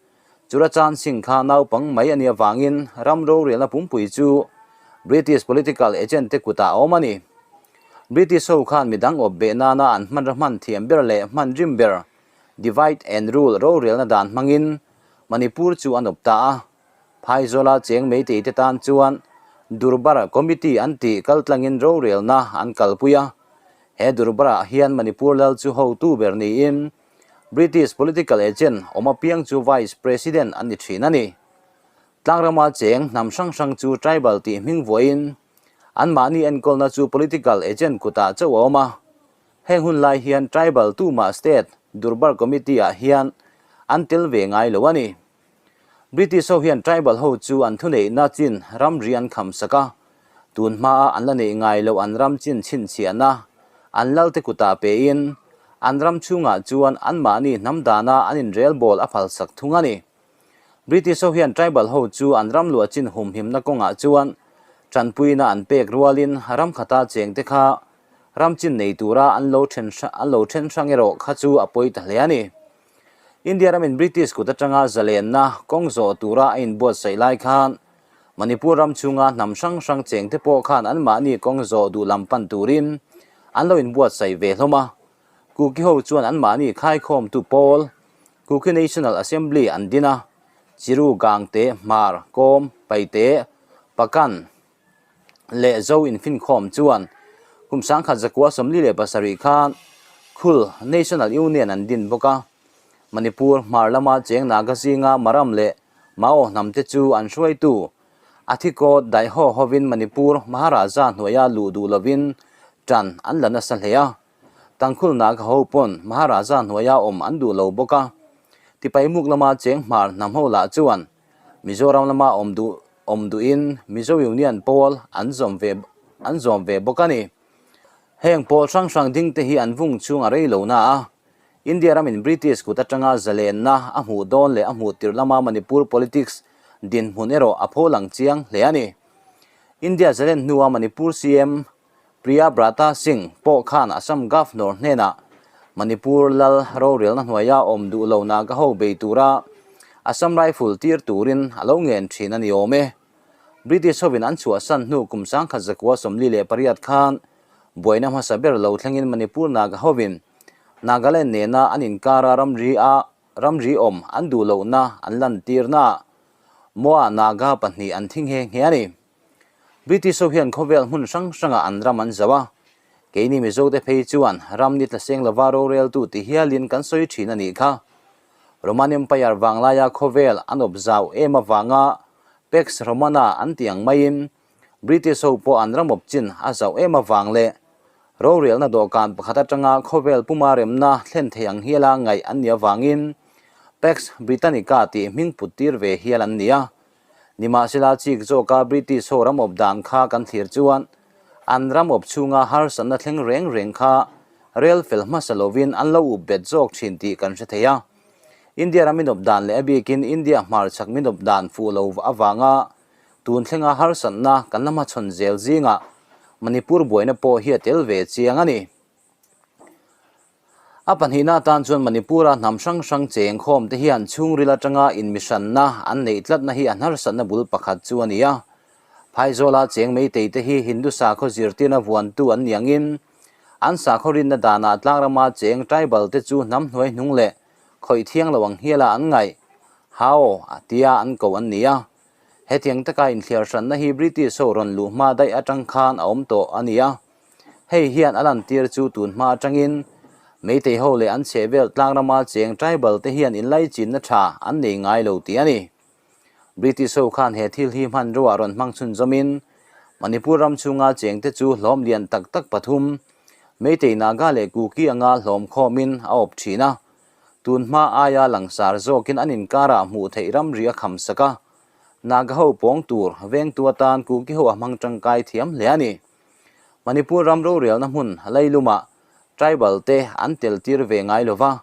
Churachan Singh kha naupang mai a nih avangin ram rorelna pumpui chu British political agent te kutah a awm a ni. British ho khan midang awp beh nana an hmanra hman thiam ber leh hman rim ber divide and rule rorelna dan hmangin Manipur chu an awp ta a. Phaizawla cheng meitei te tan chuan Durbar Committee an tih kaltlangin rorelna an kalpui a. He Durbar-ah hian Manipur lal chu hotu ber niin British political agent awm apiang chu Vice President an ni thin a ni. Tlangrama cheng hnam hrang hrang chu tribal tih hming vuahin anmahni enkawlna chu political agent kutah chauh a awm a. Heng hun lai hian tribal tumah state Durbar Committee-ah hian an tel ve ngai lo a ni. British ho hian tribal ho chu an thuneihna chin ramri an kham sak a, tun hmaa an la neih ngai loh an ram chin chhinchhiahna an lalte kutah pein an ram chhungah chuan anmahni hnam dana an inrelbawl a phalsak thung a ni. British ho hian tribal ho chu an ram luah chin humhimna kawngah chuan tanpuina an pek rualin ram khata chengte kha ram chin nei tura an lo then an lo then hrang erawh kha chu a pawi ta hle a ni. India ramin British kut atanga zalenna kawng zawh tura a inbuatsaih lai khan Manipur ram chhunga hnam hrang hrang chengte pawh khan anmahni kawng zawh duh lam pan turin an lo inbuatsaih ve hlawm a. Kuki ho chuan anmahni khaikhawmtu pawl Kuki National Assembly an din a, Chiru, Gangte, Hmar, Kawm, Paite, Pakan, leh Zo infinkhawm chuan kum 1947 khan Khul National Union an din bawk a. Manipur hmar lama cheng Naga zinga Maram leh Mao hnamte chu an hruaitu a thikawt daihhaw hovin Manipur Maharaja hnuaia luh duh lovin tan an la nasa hle a. Tangkhul Naga ho pawn Maharaja hnuaia awm an duh lo bawk a. Tipaimuk lama cheng hmar hnam ho lah chuan Mizoram lama awm duh awm duhin Mizo Union pawl an zawm ve an zawm ve bawk a ni. Heng pawl hrang hrang ding te hi an vung chhung a rei lo na a, India ramin British kut atanga zalenna a hmuh dawn leh a hmuh tirh lama Manipur politics dinhmun erawh a pho lang chiang hle a ni. India zalen hnua Manipur CM Priya Brata Singh pawh khan Assam Governor hnenah Manipur lal rorelna hnuaia awm duh lo Naga ho bei tura Assam Rifle tir turin a lo ngen thin a ni awm e. British hovin an chhuahsan hnu kum 1948 khan buaina hmasa ber lo thlengin Manipur Naga hovin Nagaland nena an inkara ramri a ramri awm an duh lohna an lantirnaah Moa Naga pahnih an thi nghe nghe a ni. British ho hian khawvel hmun hrang hrangah an ram an zauh a, keini Mizote phei chuan ram ni tla seng lova roreltu ti hialin kan sawi thin a nih kha. Roman Empire vanglaia khawvel an awp zau em avanga Pax Romana an tih ang maiin British ho pawh an ram awp chin a zauh em avang leh rorelna dawhkan pakhat atanga khawvel puma remna thlen thei ang hiala ngaih an nih avangin Pax Britannica tih hming put tir ve hial an ni a. Nimahsela chik zawka British ho ram awp dan kha kan thlir chuan an ram awp chhunga harsatna thleng reng reng kha rel fel hmasa lovin an lo up bet zawk thin tih kan hre thei a. India ram inawp dan leh a bikin India hmarchhak minawp dan fuh lo avanga tun thlenga harsatna kan la hmachhawn zel zingah Manipur buaina pawh hi a tel ve chiang a ni. A pahnihna atan chuan Manipur-a hnam hrang hrang cheng khawm te hian chhungril atanga inmihranna an neih tlatna hi a hnarsanna bul pakhat chu a ni a. Phaizawla cheng meitei te hi Hindu sakhaw zirtirna vuantu an ni angin an sakhaw rinna danah tlangrama cheng tribal te chu hnam hnuai hnung leh khawih thiang lo ang hiala an ngaih, Hao, tia an ko an ni a. Hetiang taka inthliar hranna hi British ho rawn luh hma daih atang khan a awm tawh a ni a. Hei hian a lantir chu tun hma atangin Meitei ho leh an chhehvel tlangrama cheng tribal te hian inlaichinna tha an nei ngai lo tih a ni. British ho khan he thil hi hmanrua rawn hmang chhunzawmin Manipur ram chhunga chengte chu hlawm lian tak tak pathum, Meitei Naga leh Kuki anga hlawm khawmin a awp thin a. Tun hma aia langsar zawkin an inkarah hmuh theih ramri a kham sak a, Naga ho pawng tur vengtu atan Kuki ho a hmang tangkai thiam hle a ni. Manipur ram rorelna hmun leilumah tribal te an tel tir ve ngai lo va,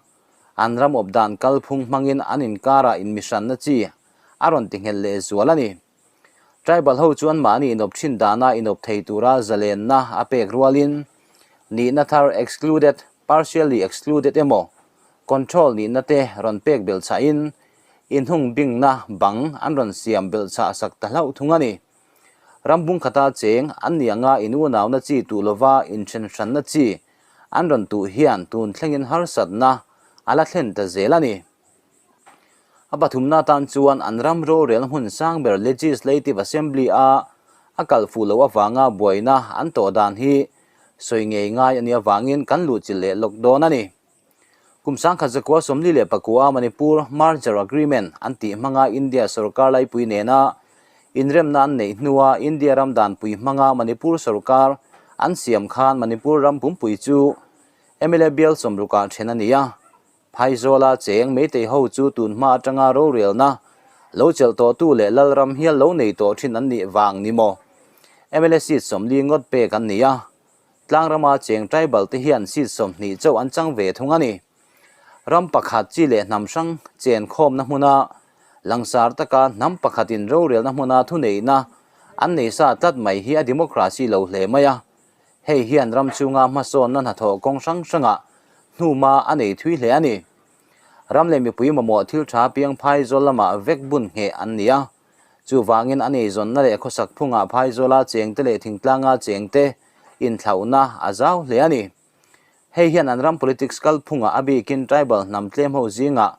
an ram awp dan kalphung hmangin an inkarah inmihranna chi a rawn ti nghelh leh zual a ni. Tribal ho chuan mahni inawp thin dana inawp thei tura zalenna a pek rualin nihna thar excluded, partially excluded emaw control nihna te rawn pek belhchhahin inhung bingna bang an rawn siam belhchhah sak ta hlauh thung a ni. Ram bung khata cheng an ni anga inunauna chi tuh lova inthen hranna chi an rawn tuh hian tun thlengin harsatna a la thlen ta zel a ni. A pathumna atan chuan an ram rorel hmun sang ber Legislative Assembly a a kal fuh loh avanga buaina an tawh dan hi sawi ngei ngai a nih avangin kan luhchilh leh lawk dawn a ni. Kum 1944 Manipur Merger Agreement an tih hmanga India sorkar laipui nena inremna an neih hnua India ram danpui hmanga Manipur sorkar an siam khan Manipur ram pumpui chu mla bial sawmrukah then a ni a. Phaizawla cheng Meitei ho chu tun hma atanga rorelna lo chelh tawhtu leh Lalram hial lo nei tawh thin an nih vang ni maw? Mla seat 40 ngawt pek an ni a, tlangrama cheng tribal te hian seat 20 chauh an chang ve thung a ni. Ram pakhat chi leh hnam hrang chen khawmna hmuna langsar taka hnam pakhatin rorelna hmuna thuneihna an nei sa tlat mai hi a democracy lo hle mai a. Hei hian ram chhunga hmasawnna hnathawh kawng hrang hrangah hnuma a nei thui hle a ni. Ram leh mipui mamawh thil tha piang phaizawl lamah vek bun ngheh an ni a. Chuvangin a neizawnna leh khawsak phungah phaizawla chengte leh thingtlanga chengte inthlauhna a zau hle a ni. Hei hian an ram politics kalphungah a bikin tribal hnam tlem ho zingah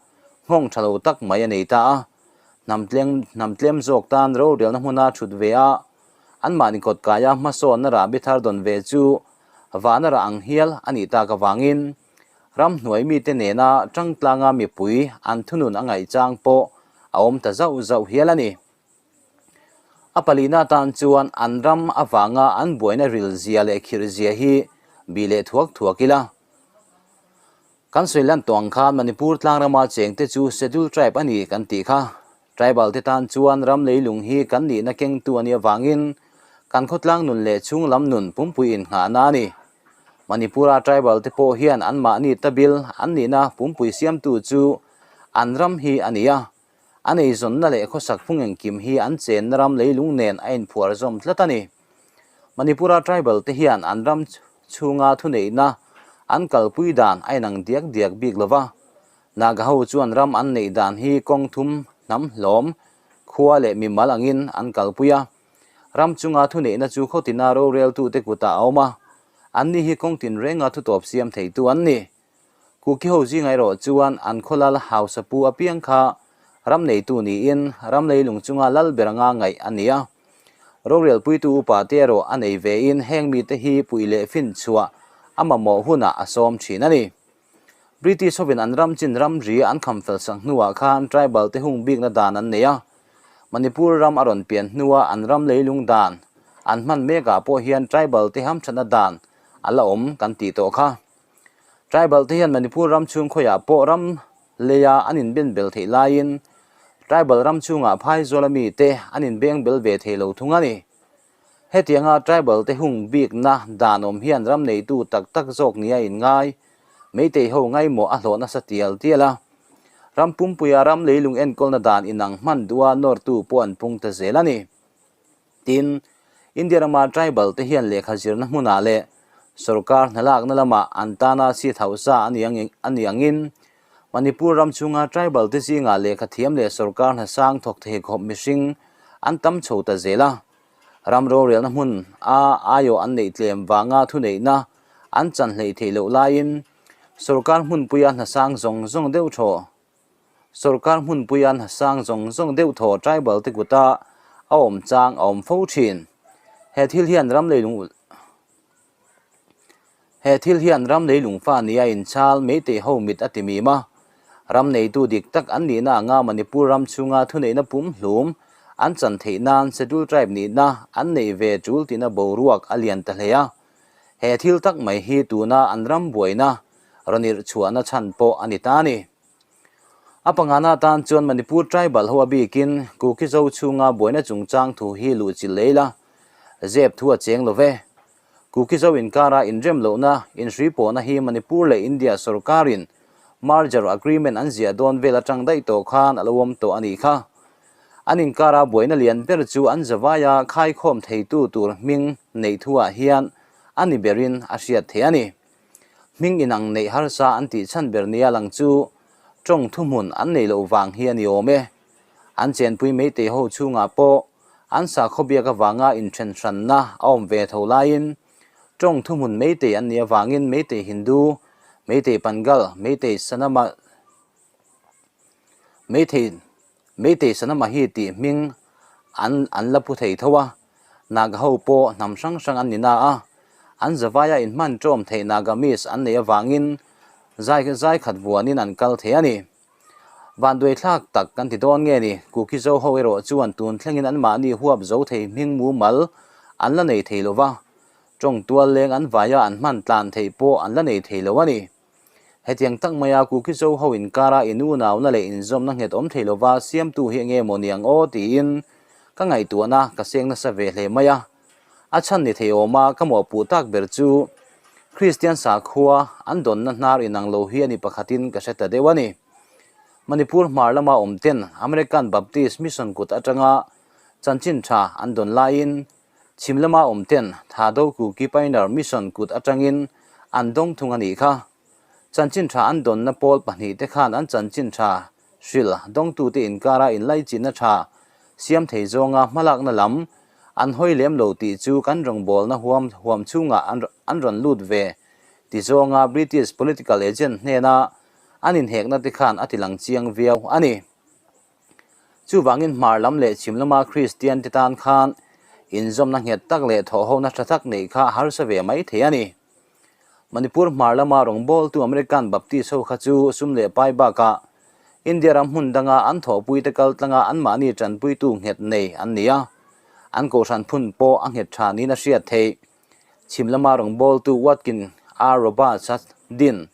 nghawng tha lo tak mai a nei ta a. Hnam tlem hnam tlem zawk tan rorelna hmuna thut ve a, anmahni kawtkaia hmasawnna rahbi thar dawn ve chu vana rah ang hial a nih tak avangin ramhnuai mite nena tangtlanga mipui an thunun a ngaih chang pawh a awm ta zauh zauh hial a ni. A palihna atan chuan an ram avanga an buaina ril zia leh khirh zia hi bih leh thuak thuak ila. Kan sawi lan tawh ang khan Manipur tlangrama chengte chu Scheduled Tribe a ni kan tih kha. Tribal te tan chuan ram leilung hi kan nihna kengtu a nih avangin kan khawtlang nun leh chhung lam nun pumpui innghahna a ni. Manipura tribal te pawh hian anmahni tabil an nihna pumpui siamtu chu an ram hi a ni a, an eizawnna leh khawsak phung engkim hi an chenna ram leilung nen a inphuar zawm tlat a ni. Manipura tribal te hian an ram chhunga thuneihna an kalpui dan a inang diak diak bik lova, Naga ho chuan ram an neih dan hi kawng thum hnam hlawm, khua leh mimal angin an kalpui a. Ram chunga thuneihna chu khawtina roreltute kutah a awm a, anni hi kawng tinrenga thutawp siam theitu an ni. Kuki ho zinga erawh chuan an khawlal hausa pu apiang kha ram neitu niin ram leilung chunga lal ber anga ngaih a ni a. Rorelpuitu upa te erawh a nei vein heng mite hi puih leh finchhuah a mamawh hunah a sawm thin a ni. British hovin an ram chin ramri an kham fel sak hnuah khan tribal te hung bikna dan an nei a, Manipur ram a rawn pian hnua an ram leilung dan an hman mekah pawh hian tribal te hamthatna dan a la awm kan tih tawh kha. Tribal te hian Manipur ram chhung khawiah pawh ram leia an inben bel theih laiin tribal ram chhungah phaizawl ami te an inbeng bel ve thei lo thung a ni. Hetianga tribal te hung bikna dan awm hian ram neitu tak tak zawk nia inngai Meitei ho ngaimawh a hlawh nasa tial tial a. Ram pumpuia ram leilung enkawlna dan inang hman duha nawrtu pawh an pung ta zel a ni. Tin, India rama tribal te hian lehkha zirna hmunah leh sorkar hnalakna lamah an tana seat hausa a ni angin Manipur ram chhunga tribal te zingah lehkha thiam leh sorkar hna sang thawk thei khawp mihring an tam chho ta zel a. Ram rorelna hmun a aiawh an neih tlem vanga thuneihna an chan hleih theih loh laiin sorkar hmunpuia hna sang zawng zawng deuh thaw sorkar hmunpuia hna sang zawng zawng deuh thaw tribal te kuta a awm chang a awm fo thin. He thil hian ram leilung He thil hian ram leilung fa nia inchhal Meitei ho mit a ti mim a, ram neitu dik tak an nihna anga Manipur ram chhunga thuneihna pumhlum an chan theih nan Schedule Tribe nihna an neih ve tul tihna boruak a lian ta hle a. He thil tak mai hi tuna an ram buaina rawn irh chhuahna chhan pawh a ni ta a ni. A pangana atan chuan Manipur tribal ho a bikin Kuki-Zo chhunga buaina chungchang thu hi luhchilh lei la, zep thu a cheng lo ve. Kuki-Zo inkara inrem lohna inhrui pawhna hi Manipur leh India sorkarin merger agreement an ziah dawn vel atang daih tawh khan a lo awm tawh a nih kha. An inkara buaina lian ber chu an zavaia khaikhawm theitu tur hming neih thuah hian a ni berin a hriat theih a ni. Hming inang neih harsa an tih chhan ber nia lang chu tawng thuhmun an neih loh vang hi a ni awm e. An chenpui meitei ho chhungah pawh an sakhaw biak avanga inthen hranna a awm ve tho laiin tawng thuhmun meitei an nih avangin meitei Hindu, meitei Pangal, meitei Sanama, meitei Meitei Sanamahi tih hming an an la pu thei tho a, Naga ho pawh hnam hrang hrang an ni na a, an zavaia inhman ṭawm theih Nagamese an neih avangin zai zai khat vuanin an kal thei a ni. Vanduaithlak tak kan ti dawn nge ni, Kuki-Zo ho erawh chuan tun thlengin anmahni huap zo thei hming mumal an la nei thei lo va, ṭawng tual leng an vaia an hman tlan theih pawh an la nei thei lo a ni. Hetiang tak maia Kuki-Zo ho inkara inunauna leh inzawmna nghet awm thei lova siamtu hi enge maw niang aw tiin ka ngaihtuahna ka seng nasa ve hle mai a. A chhan ni thei awma ka mawhpuh tak ber chu Kristian sakhua an dawnna hnar inang lo hi a ni pakhatin ka hre ta deuh a ni. Manipur hmar lama awm ten American Baptist Mission kut atanga chanchin tha an dawn laiin Chhim lama awm ten Thado Kuki Pioneer Mission kut atangin an dawng thung a nih kha. Chanchin tha an dawnna pawl pahnihte khan an chanchin tha hril dawngtute inkara inlaichinna tha siam thei zawnga hmalakna lam an hawi lem lo tih chu kan rawngbawlna huam huam chhungah an rawn lut ve ti zawnga British political agent hnena an inhekna te khan a tilang chiang viau a ni. Chuvangin hmar lam leh chhim lama Kristian te tan khan inzawmna nghet tak leh thawhhona tha tak neih kha harsa ve mai thei a ni. Manipur hmar lama rawngbawltu American Baptist ho kha chu sum leh pai bakah India ram hmun danga an thawhpuite kal tlanga anmahni tanpuitu nghet nei an ni a, an kohhran phun pawh a nghet tha niin a hriat theih. Chhim lama rawngbawltu Watkin R. Roberts a din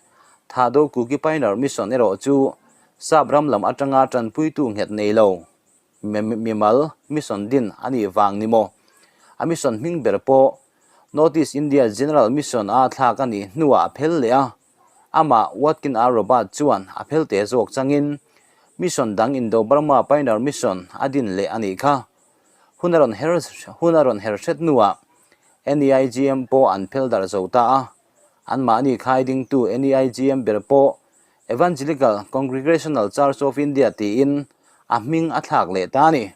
Thado Kuki Pioneer Mission erawh chu Sap ram lam atanga tanpuitu nghet nei lo mimal mission din a nih vang ni maw? A mission hming ber pawh North East India General Mission a thlak a nih hnuah a phel leh a, amah Watkin R. Roberts chuan a phel te zawk changin mission dang Indo-Burma Pioneer Mission a din leh a nih kha. Hun a rawn her hun a rawn her hret hnuah NEIGM pawh an phel darh zo ta a, anmahni khai dingtu NEIGM ber pawh Evangelical Congregational Church of India tiin a hming a thlak leh ta a ni.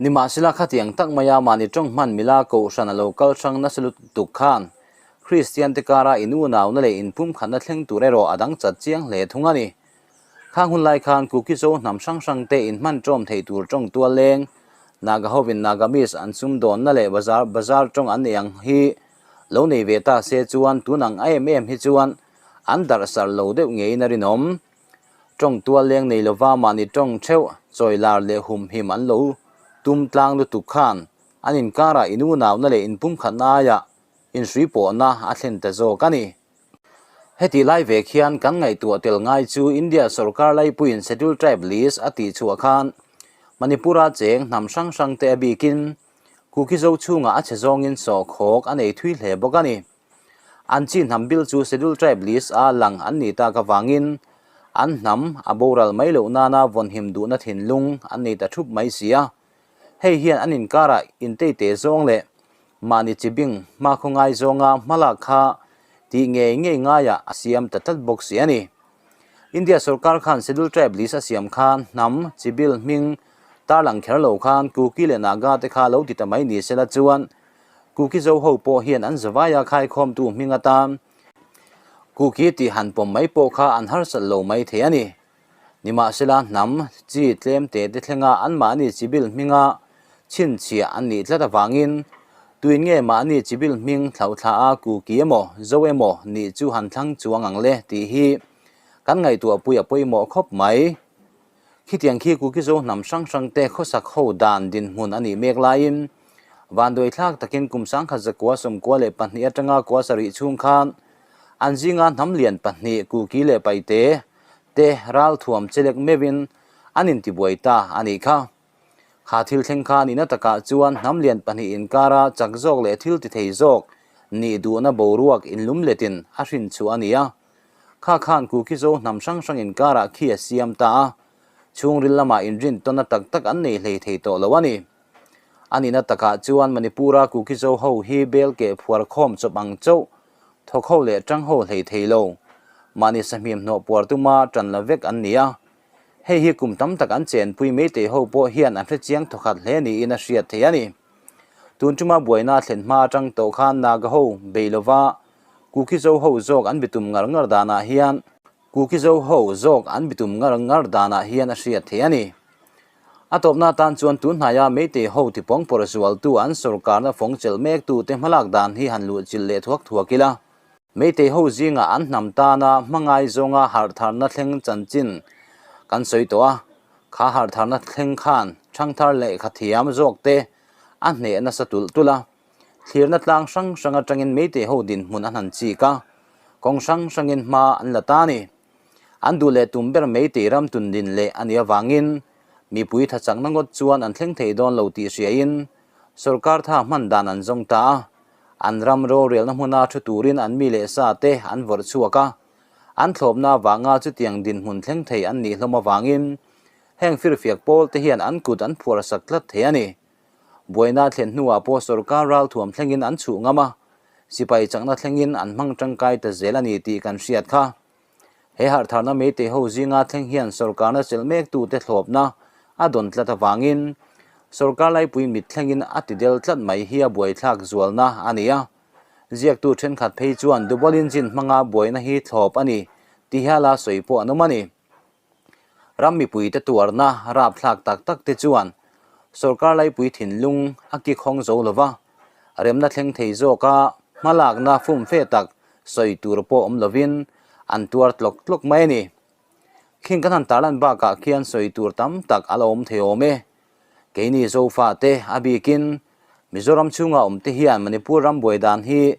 Nimahsela khatiang tak maia mahni tawng hman mila kohhran a lo kal hrang nasa lutuk khan Kristiante kara inunauna leh inpumkhatna thleng tur erawh a dang chat chiang hle thung a ni. Khang hun lai khan Kuki-Zo hnam hrang hrangte inhman tawm thei tur tawng tual leng, Naga hovin Nagamese an sumdawnna leh bazar bazar tawng an nei ang hi lo nei ve ta se chuan tun ang em em hi chuan an darhsar lo deuh ngeiin a rinawm. Tawng tual leng nei lova mahni tawng theuh chawi lar leh humhim an lo tum tlang lutuk khan an inkarah inunauna leh inpumkhatna aiah inhrui pawhna a thlen ta zawk a ni. Heti lai vek hian kan ngaihtuah tel ngai chu India sorkar laipuiin Schedule Tribe List a tih chhuah khan Manipur-a cheng hnam hrang hrang te a bikin Kuki zo chhungah a chhe zawngin sawhkhawk a nei thui hle bawk a ni. An chi hnam bil chu Schedule Tribe List a lang an nih tak avangin an hnam a boral mai loh nana vawnhim duhna thinlung an nei ta thup mai si a. Hei hian an inkarah inteite zawng leh mahni chi bing hmakhaw ngai zawnga hmalak kha tih ngei ngei ngaiah a siam ta tlat bawk si a ni. India sorkar khan Schedule Tribe List a siam khan hnam chi bil hming tarlang kher lo khan Kuki leh Naga te kha lo ti ta mai ni sela chuan Kuki Zo ho pawh hian an zavaia khaikhawmtu hming atan Kuki tih han pawm mai pawh kha an harsat lo mai thei a ni. Nimahsela hnam chi tlem te te thlenga anmahni chibil hminga chhinchhiah an nih tlat avangin tuin nge mahni chibil hming thlauhthla a Kuki emaw Zo emaw nih chu han thlang chuang ang le tih hi kan ngaihtuahpui a pawimawh khawp mai. Khitiang khi Kuki Zo hnam hrang hrang te khawsak ho dan dinhmun a nih mek laiin vanduaithlak takin kum sangkhat zakua 92 atanga kua sarih chhung khan an zinga hnam lian pahnih Kuki leh Paite te ralthuam chelek meuhin an intibuai ta a nih kha. Kha thil thleng kha nihna takah chuan hnam lian pahnih inkara chak zawk leh thil ti thei zawk nih duhna boruak inlum letin a hrin chhuah a ni a. Kha khan Kuki Zo hnam hrang hrang inkarah khi a siam ta a, chhungril lamah inrin tawnna tak tak an nei hlei thei tawh lo a ni. A nihna takah chuan Manipur-a Kuki Zo ho hi bel keh phuar khawm chawp ang chauh thawk ho leh tang ho hlei thei lo. Mahni sahmim hnawh puar tuma tan la vek an ni a. Hei hi kum tam tak an chenpui Meitei ho pawh hian an hrechiang thawkhat hle niin a hriat thei a ni. Tun tuma buaina a thlen hma atang tawh khan Naga ho bei lova Kuki Zo ho zawk an bitum ngar ngar danah hian Kuki Zo ho zawk an bitum ngar ngar danah hian a hriat thei a ni. A tawpna atan chuan tun hnaia Meitei ho tipawng pawr zualtu an sorkarna fawng chelh mektute hmalak dan hi han luh chilh leh thuak thuak ila. Meitei ho zingah an hnam tana hmangai zawnga harhtharna thleng chanchin kan sawi tawh a, kha harhtharna thleng khan thangthar lehkha thiam zawkte a hneh nasa tulh tulh a. Thlirna tlang hrang hrang atangin Meitei ho dinhmun an han chik a, kawng hrang hrangin hma an la ta a ni. An duh leh tum ber Meitei ram tundin leh a nih avangin mipui tha chakna ngawt chuan an thleng thei dawn lo tih hriain sorkar tha hman dan an zawng ta a, an ram rorelna hmuna thu turin an mi leh sa te an vawrh chhuak a, an thlawpna avanga chutiang dinhmun thleng thei an nih hlawm avangin heng firfiak pawl te hian an kut an phuar sak tlat thei a ni. Buaina thlen hnuah pawh sorkar ralthuam thlengin an chhuh ngam a, sipai chakna thlengin an hmang tangkai ta zel a ni tih kan hriat kha. He harhtharna Meitei ho zinga thleng hian sorkarna chelh mektute thlawpna a dawn tlat avangin sorkar laipui mit thlengin a ti del tlat mai hi a buaithlak zualna a ni a. Ziaktu thenkhat phei chuan double engine hmanga buaina hi thlawp a ni ti hiala sawi pawh an awm a ni. Ram mipuite tuarna rapthlak tak tak te chuan sorkar laipui thinlung a ki khawng zo lova, remna thleng thei zawka hmalakna fumfe tak sawi tur pawh awm lovin an tuar tlawk tlawk mai a ni. Khing kan han tarlan bakah khian sawi tur tam tak a la awm thei awm e. Keini Zofa te a bikin Mizoram chhunga awm te hian Manipur ram buai dan hi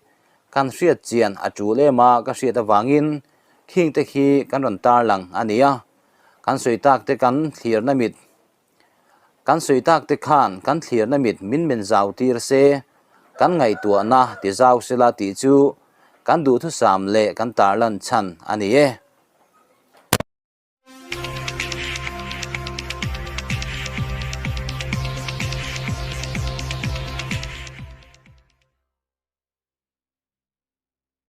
kan hriat chian a tul em a ka hriat avangin Khing te khi kan rawn tarlang a ni a, kan sawi tak te kan thlirna mit, kan sawi tak te khan kan thlirna mit min men zau tir se, kan ngaihtuahna ti zau sela tih chu kan duhthusam leh kan tarlan chhan a ni e.